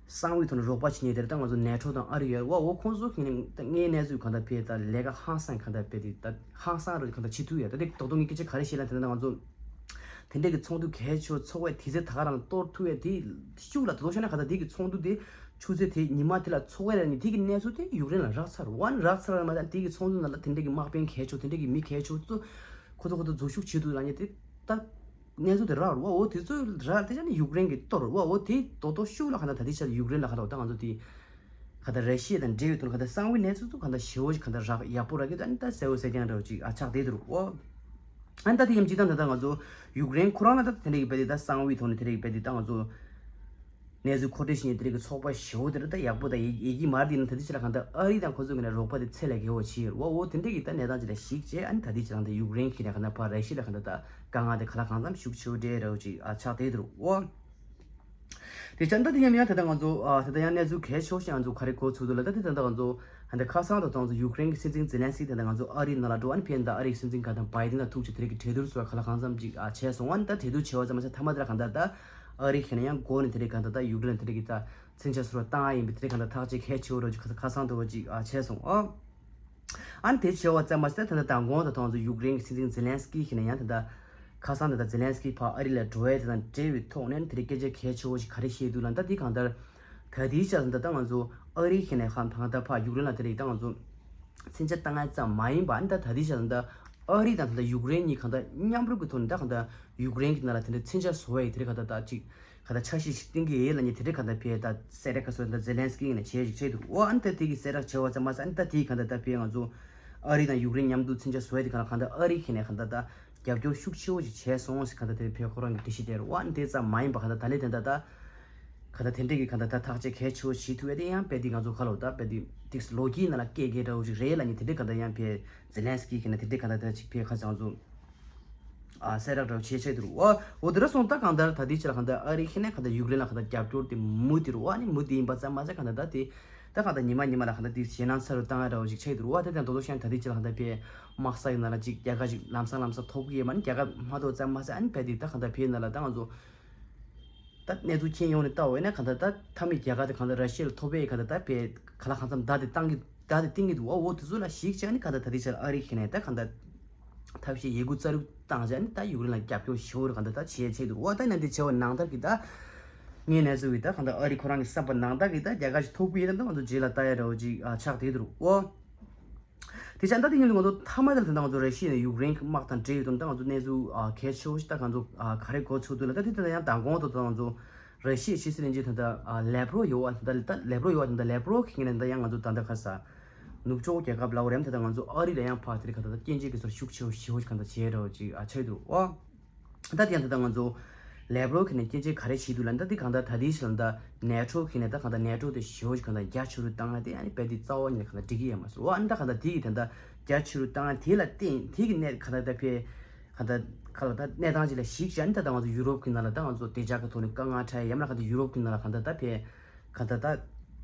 གསང་བའི་ཐོག་ནས་རོགས་པ་བྱེད་མཁན་དེར་ད་ང་ཚོ་ནེ་ཊོ་དང་ཨ་རི་ཡོད་རེད་བ། འོ་ཁོང་ཚོ་གིས་ནི་ད་ངའི་གནས་ཚུལ་གང་ལྟར་ཕེ་ད་ལས་ཀ་ཧང་སང་གང་ལྟར་ཕེ་དེ་ད་ཧང་སང་རུ་གང་ལྟར་བྱེད་ཐུབ་ཡ་ད་དེ་རྡོག་རྡོག་ངས་སྐད་ཆ་ག་རེ་བཤད་ན་དེ་ད་ང་ཚོ་དེ་འདྲས་ཀྱི་ཚོགས་འདུ་གལ་ཆེ་བོ་ཚོགས་པའི་དུས་ཚོད་ད་ག་རང་གཏོར་ཐུབ་ཡ་དེ་ཤུགས་ལ་ད་དོ་ཤོད་ན་གང་ལྟར་དེ་གི་ཚོགས་འདུ་དེ་ ཆུ་ཚོད་དེ་ཉི་མ་དེ་ལ་འཚོ་བ་ལ་ནི་དེ་གི་གནས་ཚུལ་དེ་ཡུཀ་རེན་ལ་རག་ཚར་བ་ནི་རག་ཚར་བ་མ་ཟད་དེ་གི་ཚོང་འཛུགས་ནང་ལ་དེ་འདྲ་གི་དམག་དཔོན་གལ་ཆེ་དེ་འདྲ་གི་མི་གལ་ཆེ་ཚོ་ཁོ་ཚོ་ཁོ་ཚོ་འཛུལ་ཞུགས་བྱེད་འདུག་ལ་ནི་དེ་ད་གནས་ཚུལ་དེ་རག་རུ་བ་འོ་དེ་ཚོ་རག་དེ་ཅག་ནི་ཡུཀ་རེན་གི་གཏོར་རུ་བ་འོ་དེ་རྡོག་རྡོག་ཤུགས་ལ་ག་ད་ད་དེ་ཆ་ལ་ཡུཀ་རེན་ལ་ག་ད་འོ་ད་ང་ཚོ་དེ་ག་ད་ར་ཤི་ཡ་དང་འབྲེལ་བའི་ཐོག་ནས་ག་ད་གསང་བའི་གནས་ཚུལ་ཚོ་ག་ད་ཞེ་བོ་ཞིག་ག་ད་རག་ཡག་པོ་རག་གི་ད་ནི་ད་གསལ་བོ་གསལ་རྐྱང་འདྲ་བོ་ཅིག་ཨ་ཆགས་བསྡད་འདུག་རུ་བ། ཨ་ནི་ད་དེ་ཡང་སྤྱིར་བཏང་ད་ལྟ་ང་ཚོ་ཡུཀ་རེན་ཁོ་རང་ལ་ད་དེ་འདྲ་གི་དཔེ་དེ་ད་གསང་བའི་ཐོག་ནས་དེ་འདྲ་གི་དཔེ་དེ་ད་ང་ཚོ་གནས་ཚུལ་མཁོ་སྤྲོད་བྱེད་མཁན་དེ་འདྲ་གི་ཚོགས་པ་ཞེ་བོ་དེ་འདྲ་ད་ཡག་པོ་ད་ཡི་ཡི་གེ་མར་དེ་ཡིན་ན་ད་ལྟའི་ཆ་ལ་གང་ལྟར་ཨ་རི་དང་ཁོ་ཚོ་གི་ནས་རོགས་པ་དེ་ཚད་ལས་བརྒལ་བ་བྱས་ཡོད་རེད་བ། འོ་དེ་འདྲ་གི་ད་གནས་སྟངས་ཅིག་ལ་གཞིགས་བྱས་ཨ་ནི་ད་ལྟའི་ཆ་ལ་ད་ཡུཀ་རེན་གི་ནས་གང་ལྟར་ཕར་ར་ཤི་ཡ་ལ་གང་ལྟར་ད་དཀའ་ངལ་དེ་ག་ལ་གང་འཚམ་ཤུགས་ཆེ་བོ་འདྲ་རེད་བ་ཅིག་ཨ་ཆགས་བསྡད་འདུག་རུ་བ། དེ་ཅང་ད་དེ་མཉམ་ཡང་ད་ལྟ་ང་ཚོ་ཨ་ད་ལྟ་ཡང་གནས་ཚུལ་གལ་ཆེ་བོ་ཞིག་ང་ཚོ་ག་རེ་གོ་ཚུལ་འདུག་ལ་ད་དེ་ད་ལྟ་ང་ཚོ་ཧ་འདི་ཁ་སང་དུ་ད་ང་ཚོ་ཡུཀ་རེན་གྱི་སྲིད་འཛིན་ཛེ་ལན་སི་ཀི་དེ་ད་ང་ཚོ་ཨ་རིའི་ནང་ལ་འགྲོ་ཨ་ནི་ཕེབས་ད་ཨ་རིའི་སྲིད་འཛིན་ག་དང་བའི་ཏིན་ལ་ཐུག་ཅིག་དེ་རིགས་ཀྱི་གྲོས་བསྡུར་སོགས་ག་ལ་གང་འཚམ་ཅིག་ཨ་བྱས་སོང་ཨ་ནི་ད་གྲོས་བསྡུར་བྱས་པ་ཙམ་མ་ཟད་མཐའ་མ་དེ་ལ་གང་ལྟར་ད་ཨ་རི་ཁེ་ན་ཡང་འགོ་ནས་དེ་རིགས་གང་ལྟར་ད་ཡུཀ་རེན་དེ་རིགས་ཀྱི་ད་མཚོན་ཆ་སོགས་བཏང་ཨ་ཡིན་པའི་དེ་རིགས་གང་ལྟར་ཐག་གཅོད་གལ་ཆེ་བོ་རོ་ཅིག་ཁ་སང་དུ་བ་ཅིག་ཨ་བྱས་སོང་ཨ། ཨ་ནི་དེ་བྱས་པ་ཙམ་མ་ཟད་ད་ལྟ་མདང་དགོང་དུ་ཐོན་ཚོ་ཡུཀ་རེན་གྱི་སྲིད་འཛིན་ཛེ་ལན་སི་ཀི་ཁེ་ན་ཡང་ད་ལྟ་ཁ་སང་ད་ལྟ་ཛེ་ལན་སི་ཀི་ཕར་ཨ་རི་ལ་འགྲོ་ཡས་དེ་དང་འབྲེལ་བའི་ཐོག་ནས་དེ་རིགས་སྐད་ཆ་གལ་ཆེ་བོ་ཞིག་ག་རེ་བཤད་འདུག་ལ་ད་འདི་གང་ལྟར་ད་ལྟའི་ཆར་ད་ལྟ་ང་ཚོ་ཨ་རི་ཁེ་ན་ཧང་ཐང་ད་ཕར་ཡུཀ་རེན་ལ་དེ་རིགས་ད་ང་ཚོ་མཚོན་ཆ་བཏང་ཡས་ཙམ་མ་ཡིན་པ་ཨ་ནི་ད་ད་ལྟའི་ཆར་ད་ལྟ་ཨ་རི་དང་ད་ལྟ་ཡུཀ་རེན་གཉིས་གང་ལྟར་མཉམ་རུབ་ཀྱི་ཐོག་ནས་ད་གང་ལྟར་ཡུཀ་རེན་གྱི་ནང་ལ་དེ་འདྲ་མཚོན་ཆ་བཟོ་ཡས་དེ་རིགས་གང་ལྟར་ད་ཅིག་ག་ད་འཆར་གཞི་ཞིག་བཏིང་གི་ཡོད་ལ་ནི་དེ་འདྲའི་ག་ད་ཕེ་ད་གསལ་བསྒྲགས་ག་སོ་ད་ཛེ་ལན་སི་ཀི་ནས་བྱས་ཞིག་བྱས་འདུག་འོ་ཨ་ནི་ད་དེ་གི་གསལ་བསྒྲགས་བྱས་པ་ཙམ་མ་ཟད་ཨ་ནི་ད་དེའི་ག་ད་ད་ཕེ་ང་ཚོ་ཨ་རི་དང་ཡུཀ་རེན་མཉམ་དུ་མཚོན་ཆ་བཟོ་ཡ་དེ་ག་ལ་ག་ད་ཨ་རི་ཁེ་ནས་ག་ད་ད་རྒྱབ་སྐྱོར་ཤུགས་ཆེ་བོ་ཞིག་བྱས་སོང་ཞིག་ག་ད་དེ་ཕེ་ཁོ་རང་གི་འགྲེལ་བཤད་དེ་རེད། འོ་ཨ་ནི་དེ་ཙམ་མ་ཡིན་པ་ག་ད་ད་ལས་དེ་ད་ད་ག་ད་དེ་འདྲའི་གི་ག་ད་ད་ཐག་གཅོད་གལ་ཆེ་བོ་བྱེད་ཐུབ་ཡ་དེ་ཡང་དཔེ་དེ་ང་ཚོ་ག་ལ་ད་དཔེ་དེ་ཏིག་ལོ་རྒྱུས་ནང་ལ་སྐད་སྐད་འདྲ་བོ་ཞིག་རེད་ལ་ནི་དེ་འདྲའི་ག་ད་ཡང་ཕེ་ཛེ་ལན་སི་ཀི་ཁེ་ནས་དེ་འདྲའི་ག་ད་ད་ཅིག་ཕེ་ཁ་ཚང་ཚོ། ཨ་གསལ་བསྒྲགས་འདྲ་བོ་བྱས་བྱས་འདུག་འོ་འོ་དེ་འདྲ་སོང་ད་གང་ལྟར་ད་ལྟའི་ཆར་གང་ལྟར་ཨ་རི་ཁེ་ནས་གང་ལྟར་ཡུཀ་རེན་ལ་གང་ལྟར་རྒྱབ་སྐྱོར་དེ་མུ་མཐུད་རེད། འོ་ཨ་ནི་མུ་མཐུད་ཡིན་པ་ཙམ་མ་ཟད་གང་ལྟར་ད་དེ་ད་གང་ལྟར་ཉི་མ་ཉི་མ་ལ་གང་ལྟར་དེ་ཞེད་སྣང་ཚ་རུ་བཏང་ཡ་འདྲ་བོ་ཞིག་ཆགས་འདུག་འོ་དེ་དང་དོ་དོ་ཤང་ད་ལྟའི་ཆར་གང་ལྟར་ཕེ་དམག་ས་ཡི་ནང་ལ་ཅིག་རྒྱ་གར་ཅིག་ལམ་སང་ལམ་སང་ཐོབ་གི་ཡོད་མ་ནི་རྒྱ་གར་མ་གཏོགས་ཙམ་མ་ཟད་ཨ་ནི་ཕེ་དེ་ད་གང་ལྟར་ཕེ་ནང་ལ་ད་ང་ཚོ་ད་གནས་ཚུལ་མཁྱེན་ཡོང་ནས་ལྟ་བ་ཡིན་ན་གང་ལྟར་ད་མཐའ་མའི་རྒྱལ་ཁ་དེ་གང་ལྟར་ར་ཤི་ཡ་ལ་ཐོབ་པའི་གང་ལྟར་ད་དཔེ་ག་ལ་གང་འཚམ་བརྡ་དེ་བཏང་གི་བརྡ་དེ་བཏིང་གི་འདུག་འོ་འོ་དེ་ཚོ་ལ་གཞིགས་བྱས་ནས་གང་ལྟར་ད་ལྟའི་ཆར་ཨ་རི་ཁེ་ནས་ད་གང་ལྟར་ཐབས་ཤེས་ཡི་གུ་རྩ་རུ་བཏང་བྱས་ནས་ད་ཡུཀ་རེན་ལ་རྒྱབ་སྐྱོར་ཞེ་པོ་རུ་གང་ལྟར་ད་བྱས་བྱས་འདུག་འོ་ད་ནང་དེ་བྱས་པ་ནང་ལྟར་གི་ད་ངའི་གནས་ཚུལ་གི་ད་གང་ལྟར་ཨ་རི་ཁོ་རང་གི་བསམ་པ་ནང་ལྟར་གི་ད་རྒྱལ་ཁ་ཞིག་ཐོབ་གི་ཡོད་ན་ད་ང་ཚོ་རྗེས་ལ་ལྟ་ཡ་འདྲ་བོ་ཅིག་ཨ་ཆགས་བསྡད་འདུག་འོ། དེ་ཆ་ད་དེ་ཉིན་ང་ཚོ་མཐའ་མ་དེར་ད་ང་ཚོ་ར་ཤི་ཡ་ནས་ཡུཀ་རེན་གྱི་དམག་དང་འབྲེལ་ཡོད་དོན་ད་ང་ཚོ་གནས་ཚུལ་ཨ་གལ་ཆེ་བོ་ཞིག་ད་ང་ཚོ་ཨ་ག་རེ་གོ་ཚུལ་འདུག་ལ་ད་དེ་ད་ཡང་མདང་དགོང་དུ་ད་ང་ཚོ་ར་ཤི་ཡའི་ཕྱི་སྲིད་བློན་ཆེན་ད་ད་ཨ་ལེབ་རོ་ཡོ་ཨ་ད་ད་ལེབ་རོ་ཡོ་ཨ་ད་ད་ལེབ་རོ་ཁེ་ནས་ད་ཡང་ང་ཚོ་ད་ད་ཁ་ས་ནུབ་ཕྱོགས་རྒྱལ་ཁབ་ལ་འོ་རེམ་ད་ད་ང་ཚོ་ཨ་རི་ལ་ཡང་ཕར་དེ་རིགས་ག་ད་ད་སྐྱོན་བརྗོད་ཀྱི་ཚོར་ཤུགས་ཆེ་བོ་ཞེ་བོ་ཞིག་ག་ད་བྱས་ར་བ་ཅིག་ཨ་ཆགས་འདུག་ཨོ། ད་དེ་ཡང་ད་ལྟ་ང་ཚོ་ལེབ་རོ་ཁེ་ནས་སྐྱོན་བརྗོད་ག་རེ་བྱས་འདུག་ལབ་ན་ད་དེ་གང་ལྟར་ད་དེའི་ཕྱིར་ད་ནེ་ཊོ་ཁེ་ནས་ད་གང་ལྟར་ནེ་ཊོ་དེ་ཞེ་པོ་ཞིག་གང་ལྟར་རྒྱ་ཆེ་རུ་བཏང་ཡ་དེ་ཨ་ནི་རྦད་དེ་རྩ་བ་ཉིད་ནས་གང་ལྟར་འགྲིག་གི་ཡོད་མ་རེད། འོ་ཨ་ནི་ད་གང་ལྟར་དེ་གི་ད་ལྟ་རྒྱ་ཆེ་རུ་བཏང་ཡ་དེ་ལ་བརྟེན་དེ་གི་གནད་གང་ལྟར་ད་ཕེ་གང་ལྟར་ག་ལ་ད་གནས་སྟངས་ཅིག་ལ་གཞིགས་བྱས་ཨ་ནི་ད་ད་ང་ཚོ་ཡུ་རོབ་ཀྱི་ནང་ལ་ད་ང་ཚོ་བདེ་འཇགས་ཀྱི་ཐོག་ནས་དཀའ་ངལ་འཕྲད་ཡ་ཡང་མིན་ན་གང་ལྟར་ཡུ་རོབ་ཀྱི་ནང་ལ་གང་ལྟར་ད་ཕེ་གང་ལྟར་ད།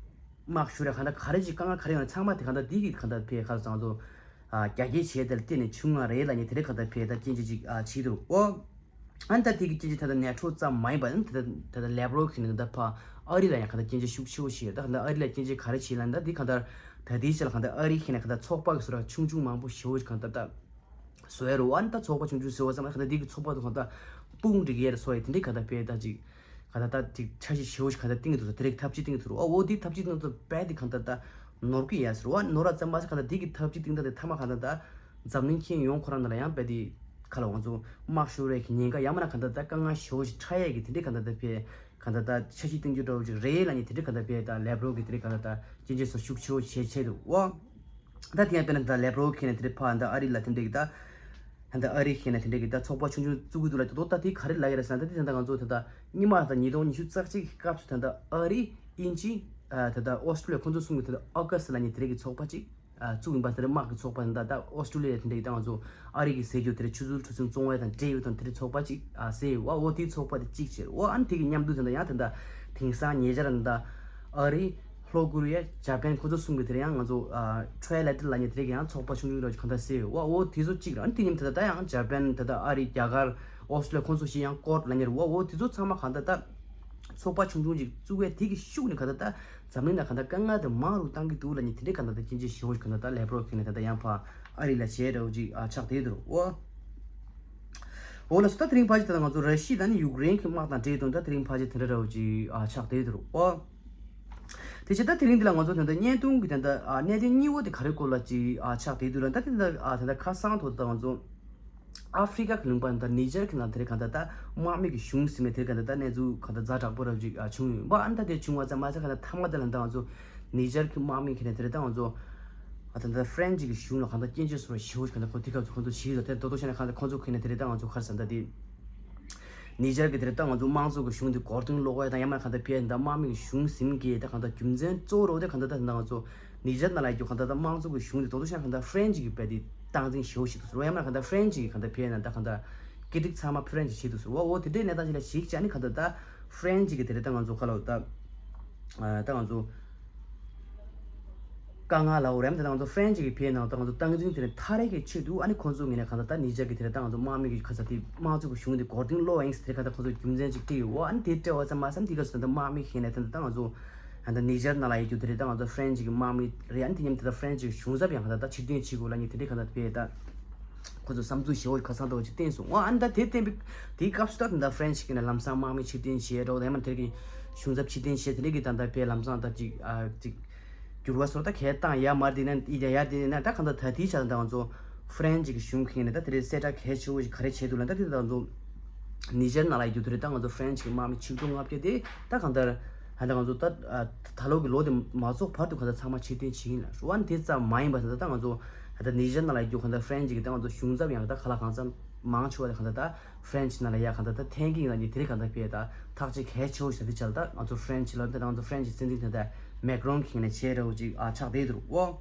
དམག་ཤོར་རེ་གང་ལྟར་ག་རེ་ཅིག་དཀའ་ངལ་ག་རེ་ཡོང་ན་ཚང་མ་དེ་གང་ལྟར་དེ་གི་གང་ལྟར་ཕེ་ཁ་ཚང་ཚོ་རྒྱ་སྐྱེད་བྱས་དེ་ལ་བརྟེན་ནས་བྱུང་བ་རེད་ལབ་ནས་དེ་རེ་གང་ལྟར་ཕེ་ད་སྐྱོན་བརྗོད་ཅིག་བྱས་འདུག་ཨོ། ཨ་ནི་ད་དེ་གི་སྐྱོན་བརྗོད་ད་ལྟ་ནེ་ཊོ་ཙམ་མ་ཡིན་པ་ནི་ད་ལྟ་ད་ལྟ་ལེབ་རོ་ཁེ་ནས་ད་ལྟ་ཕ་ཨ་རི་ལ་ཡང་གང་ལྟར་སྐྱོན་བརྗོད་ཤུགས་ཆེ་བོ་བྱས་ད་གང་ལྟར་ཨ་རི་ལ་སྐྱོན་བརྗོད་ག་རེ་བྱས་ལབ་ན་ད་དེ་གང་ལྟར་ད་དེའི་ཆ་ལ་གང་ལྟར་ཨ་རི་ཁེ་ནས་གང་ལྟར་ཚོགས་པ་གི་སོ་ར་ཆུང་ཆུང་མང་པོ་ཞེ་བོ་ཞིག་གང་ལྟར་ད། བཟོ་ཡ་རུ་ཨ་ནི་ད་ཚོགས་པ་ཆུང་ཆུང་ཟེར་བ་ཙམ་ལ་གང་ལྟར་འདི་གི་ཚོགས་པ་དུ་གང་ལྟར་དཔུང་སྒྲིག་ཡས་རུ་སོ་ཡ་དེ་འདྲའི་གང་ལྟར་དཔེ་ད་ཅིག་གང་ལྟར་ད་ཅིག་འཆར་གཞི་ཞེ་བོ་ཞིག་གང་ལྟར་བཏིང་གི་འདུག་ཟེར་དེ་རིགས་ཐབས་ཇུས་བཏིང་གི་འདུག་རུ་ཨ་འོ་འདི་ཐབས་ཇུས་བཏིང་ད་རྦད་དེ་གང་ལྟར་ད་ནོར་གི་ཡས་ཟེར་རུ་ཨ་ནོར་བ་ཙམ་མ་ཟད་གང་ལྟར་འདི་གི་ཐབས་ཇུས་བཏིང་ད་དེ་མཐའ་མ་གང་ལྟར་ད་འཛམ་གླིང་ཁྱོན་ཡོངས་ཁོ་རང་ནང་ལ་ཡང་རྦད་དེ་ག་ལ་ང་ཚོ་དམག་ཤོར་རེ་གི་ཉེན་ཁ་ཡང་མིན་ན་གང་ལྟར་ད་དཀའ་ངལ་ཞེ་བོ་ཞིག་འཕྲད་ཡས་ཀྱི་དེ་འདྲའི་གང་ལྟར་ད་དཔེ་གང་ལྟར་ད་འཆར་གཞི་བཏིང་རྒྱུ་འདྲ་བོ་ཅིག་རེད་ལབ་ནས་དེ་འདྲའི་གང་ལྟར་དཔེ་ད་ལེབ་རོ་གི་དེ་འདྲའི་གང་ལྟར་ད་སྐྱོན་བརྗོད་སོགས་ཤུགས་ཆེ་བོ་བྱས་བྱས་འདུག་ཨོ། ད་དེ་ཡང་དཔེར་ན་ད་ལེབ་རོ་ཁེ་ནས་དེ་འདྲའི་ཕ་ད་ཨ་རི་ལ་དེ་འདྲའི་གི་ད་ད་ཨ་རི་ཁེ་ནས་དེ་འདྲའི་གི་ད་ཚོགས་པ་ཆུང་ཆུང་བཙུགས་གི་འདུག་ལ་དེ་ད་དེ་ག་རེ་ལབ་ཡ་རེད་ཟེར་ན་ད་དེ་ད་ང་ཚོ་ད་ད་སྔོན་མ་ད་ཉིས་སྟོང་ཉི་ཤུ་རྩ་གཅིག་གི་སྐབས་སུ་ད་ད་ཨ་རི་དབྱིན་ཇི་ད་ད་ཨོ་སི་ཀྲུ་ལི་ཡ་ཁོང་ཚོ་གསུམ་གི་ད་ད་ཨོ་ཀ་སི་ལབ་ནས་དེ་འདྲའི་གི་ཚོགས་པ་གཅིག་བཙུགས་ཡིན་པ་དེ་འདྲ་དམག་གི་ཚོགས་པ་དེ་འདྲ་ད་ཨོ་སི་ཀྲུ་ལི་ཡ་དེ་འདྲའི་ད་ང་ཚོ་ཨ་རི་གི་ཟེར་རྒྱུ་དེ་འདྲ་ཆུ་ཚོད་གྲུ་གཟིངས་བཙོང་བ་དང་འབྲེལ་ཡོད་དང་དེ་འདྲའི་ཚོགས་པ་གཅིག་ཟེར་ཡོད་ཨོ་དེའི་ཚོགས་པ་དེ་གཅིག་བྱས་ཨོ་ཨ་ནི་དེ་གི་མཉམ་དུ་དེ་འདྲ་ཡང་དེ་འདྲ་དེང་སང་ཉེ་ཆར་འདི་ད་ཨ་རི་ལྷོ་ཀོ་རི་ཡ་ཇ་པན་ཁོ་ཚོ་གསུམ་གི་དེ་རེད་ཡང་ང་ཚོ་ཊ་རའི་ལེ་ཊ་རལ་ལབ་མཁན་དེ་རེད་ཡང་ཚོགས་པ་ཆུང་ཆུང་རེད་གང་ལྟར་ཟེར་ཡོད་ཨོ་དེ་ཚོ་གཅིག་རེད། ཨ་ནི་དེ་མཉམ་དུ་ད་ཡང་ཇ་པན་དེ་ད་ཨ་རི་རྒྱ་གར་ཨོ་སི་ཀྲུ་ལི་ཡ་ཁོང་ཚོ་ཞིག་ཡང་ཀོཌ་ལབ་མཁན་རེད་ཨོ་དེ་ཚོ་ཚང་མ་གང་ལྟར་ད། ཚོགས་པ་ཆུང་ཆུང་ཅིག་བཙུགས་པའི་དེ་གི་ཤུགས་ནས་ག་ད་ད་འཛམ་གླིང་ལ་ག་ད་དཀའ་ངལ་དེ་མང་རུ་བཏང་གི་འདུག་ལབ་ནས་དེ་འདྲའི་ག་ད་ད་སྐྱོན་བརྗོད་ཞེ་བོ་ཞིག་ག་ད་ད་ལེབ་རོ་ཁེ་ནས་ད་ད་ཡང་ཕ་ཨ་རི་ལ་བྱས་འདྲ་བོ་ཅིག་ཨ་ཆགས་བསྡད་འདུག་རོ། འོ། འོ་ལགས་སོ། ད་དེ་རིང་ཕལ་ཆེར་ད་ང་ཚོ་ར་ཤི་ཡ་དང་ནི་ཡུཀ་རེན་གྱི་དམག་དང་འབྲེལ་དོན་ད་དེ་རིང་ཕལ་ཆེར་དེ་འདྲ་འདྲ་བོ་ཅིག་ཨ་ཆགས་བསྡད་འདུག་རོ། དེ་བྱས་ད་དེ་རིང་འདི་ལ་ང་ཚོ་ད་ལྟ་བརྙན་ཐུང་གི་ད་ལྟ་ཨ་གནད་དོན་གཉིས་པོ་དེ་ག་རེ་སྐོར་ལ་ཅིག་ཨ་ཆགས་བསྡད་འདུག་ལ། ད་དེ་ད་ཨ་ད་ལྟ་ཁ་སང་ཐོག་ད་ང་ཚོ་ཨ་ཧྥི་རི་ཀ་གི་ལུང་པ་ད་ནི་ཇར་གི་ནང་དེ་རིང་ག་ད་ད་དམག་མི་གི་གཞུང་ཟིན་མེད་དེ་རིང་ག་ད་ད་གནས་ཚུལ་ག་ད་ཛ་དྲག་པོ་རབ་ཅིག་ཨ་བྱུང་ཡོད་པ། ཨ་ནི་ད་དེ་བྱུང་བ་ཙམ་མ་ཟད་ག་ད་མཐའ་མ་དེ་ལ་ད་ང་ཚོ་ནི་ཇར་གི་དམག་མི་གི་ནས་དེ་རིང་ད་ང་ཚོ་ཨ་ད་ད་ཧྥ་རན་ཇི་གི་གཞུང་ལ་ག་ད་སྐྱོན་བརྗོད་སོགས་ཞེ་པོ་ཅིག་ག་ད་ཁོ་དེ་སྐབས་སུ་ཁོ་ཚོ་བྱས་ཡོད། དེ་ད་དོ་ཤེས་ན་ག་ད་ཁོ་ཚོ་གི་ནས་དེ་རིང་ད་ང་ཚོ་ག་རེ་ཟེར་ད་དེ། ནི་ཇར་གྱི་དེ་རེད་ད་ང་ཚོ་དམངས་གཙོ་གི་གཞུང་དེ་མགོ་རྟིང་སློག་ཡ་དང་ཡང་མིན་གང་ལྟར་ཕེ་ཡ་དང་དམག་མི་གི་གཞུང་ཟིན་གྱི་ད་གང་ལྟར་རྒྱུ་མཚན་གཙོ་བོ་རོ་དེ་གང་ལྟར་ད་ང་ཚོ་ནི་ཇར་ནང་ལ་ཡོད་རྒྱུ་གང་ལྟར་ད་དམངས་གཙོ་གི་གཞུང་དེ་དོ་དོ་ཤ་གང་ལྟར་ཧྥ་རན་ཇི་གི་བས་དེ་སྟངས་འཛིན་ཞེ་པོ་ཞིག་འདུག་ཟེར་བ། ཡང་མིན་གང་ལྟར་ཧྥ་རན་ཇི་གི་གང་ལྟར་ཕེ་ཡ་ན་ད་གང་ལྟར་ཀི་ཏིག་ཚང་མ་ཧྥ་རན་ཇི་བྱེད་འདུག་ཟེར་བ། འོ་དེ་འདྲའི་གནས་སྟངས་ཅིག་ལ་གཞིགས་བྱས་ནི་གང་ལྟར་ད་ཧྥ་རན་ཇི་གི་དེ་རེད་ད་ང་ཚོ་ཁ་ལོ་ད་ད་ང་ཚོ། དཀའ་ངལ་ལའོ་རེམ་དེ་ང་ཚོ་ཧྥ་རན་ཇི་གི་ཕེ་ནང་དུ་ང་ཚོ་སྟངས་འཛིན་དེ་ནས་ཐག་རེས་ཀྱི་ཆེད་དུ་ཨ་ནི་ཁོང་ཚོ་ངོས་ནས་གང་ལྟར་ད་ནི་ཇར་གི་དེ་ལ་ད་ང་ཚོ་དམག་མི་གི་ཁ་ཚ་དེ་དམངས་གཙོ་གི་གཞུང་དེ་མགོ་རྟིང་སློག་ཡིན་ཟེར་དེ་ག་ད་ཁོང་ཚོ་རྒྱུ་མཚན་ཅིག་བྲིས་ཡོད། ཨ་ནི་དེ་བྲལ་བ་ཙམ་མ་ཟད་དེ་ག་ཚོད་ད་དམག་མི་ཤེས་ནས་དེ་ད་ང་ཚོ་ད་ནི་ཇར་ནང་ལ་ཡོད་རྒྱུ་དེ་རེད་ད་ང་ཚོ་ཧྥ་རན་ཇི་གི་དམག་མི་རེད། ཨ་ནི་དེ་མཉམ་དེ་ད་ཧྥ་རན་ཇི་གི་གཞུང་ཚབ་ཡང་གང་ལྟར་ད་ཕྱིར་འཐེན་བྱེད་དགོས་ལ་ནི་དེ་འདྲའི་གང་ལྟར་ཕེ་ད་ཁོང་ཚོ་བསམ་ཚུལ་ཞེ་པོ་ཁ་སང་ད་བ་ཅིག་བསྟན་སོང་། ཨ་ནི་ད་དེ་བསྟན་པའི་དེའི་སྐབས་སུ་ད་ད་ཧྥ་རན་ཇི་གི་ནས་ལམ་སང་དམག་མི་ཕྱིར་འཐེན་བྱེད་རོགས་ད་ཡང་མ་དེ་གི་གཞུང་ཚབ་ཕྱིར་འཐེན་བྱེད་དེ་འདྲའི་གི་ད་ད་ཕེ་ལམ་སང་ད་ཅིག་ཨ་ཅིག་འགྱུར་བ་སོགས་ད་གས་བཏང་ཡ་མར་དེ་ནས་ཡིན་ཡ་ཡ་དེ་ནས་ད་གང་ལྟར་ད་དེའི་ཆ་ལ་ད་ང་ཚོ་ཧྥ་རན་ཇི་གི་གཞུང་གི་ནས་ད་དེ་རེད་གསལ་བསྒྲགས་གལ་ཆེ་བོ་ཞིག་ག་རེ་བྱས་འདུག་ལ། ད་དེ་ད་ང་ཚོ་ནི་ཇར་ནང་ལ་ཡོད་རྒྱུ་དེ་རེད་ད་ང་ཚོ་ཧྥ་རན་ཇི་གི་དམག་མི་ཆིག་སྟོང་ལྔ་བརྒྱ་དེ་ད་གང་ལྟར་ཧ་ད་ང་ཚོ་ད་ད་ལོ་གི་ལོ་དེ་མ་རྫོགས་བར་དུ་གང་ལྟར་ཚང་མ་ཕྱིར་འཐེན་བྱེད་ཀྱི་ཡིན་ལ། རུ་བ་དེ་ཙམ་མ་ཡིན་པ་ད་ད་ང་ཚོ་ཧ་ད་ནི་ཇར་ནང་ལ་ཡོད་རྒྱུ་གང་ལྟར་ཧྥ་རན་ཇི་གི་ད་ང་ཚོ་གཞུང་ཚབ་ཡང་ད་ག་ལ་གང་འཚམ་མང་ཆེ་བ་དེ་གང་ལྟར་ད་ཧྥ་རན་ཇི་ནང་ལ་ཡ་གང་ལྟར་ད་འཐེན་གྱི་ཡིན་ལ་ནི་དེ་རིང་གང་ལྟར་ཕེ་ད་ཐག་གཅོད་གལ་ཆེ་བོ་ཞིག་ད་དེ་ཆ་ལ་ད་ང་ཚོ་ཧྥ་རན་ཇི་ལ་ད་ང་ཚོ་ཧྥ་རན་ཇི་སྲིད་འཛིན་དེ་ད་མེག་རོན་གྱི་ནས་བྱས་ར་བོ་ཅིག་ཨ་ཆགས་བསྡད་འདུག་འོ།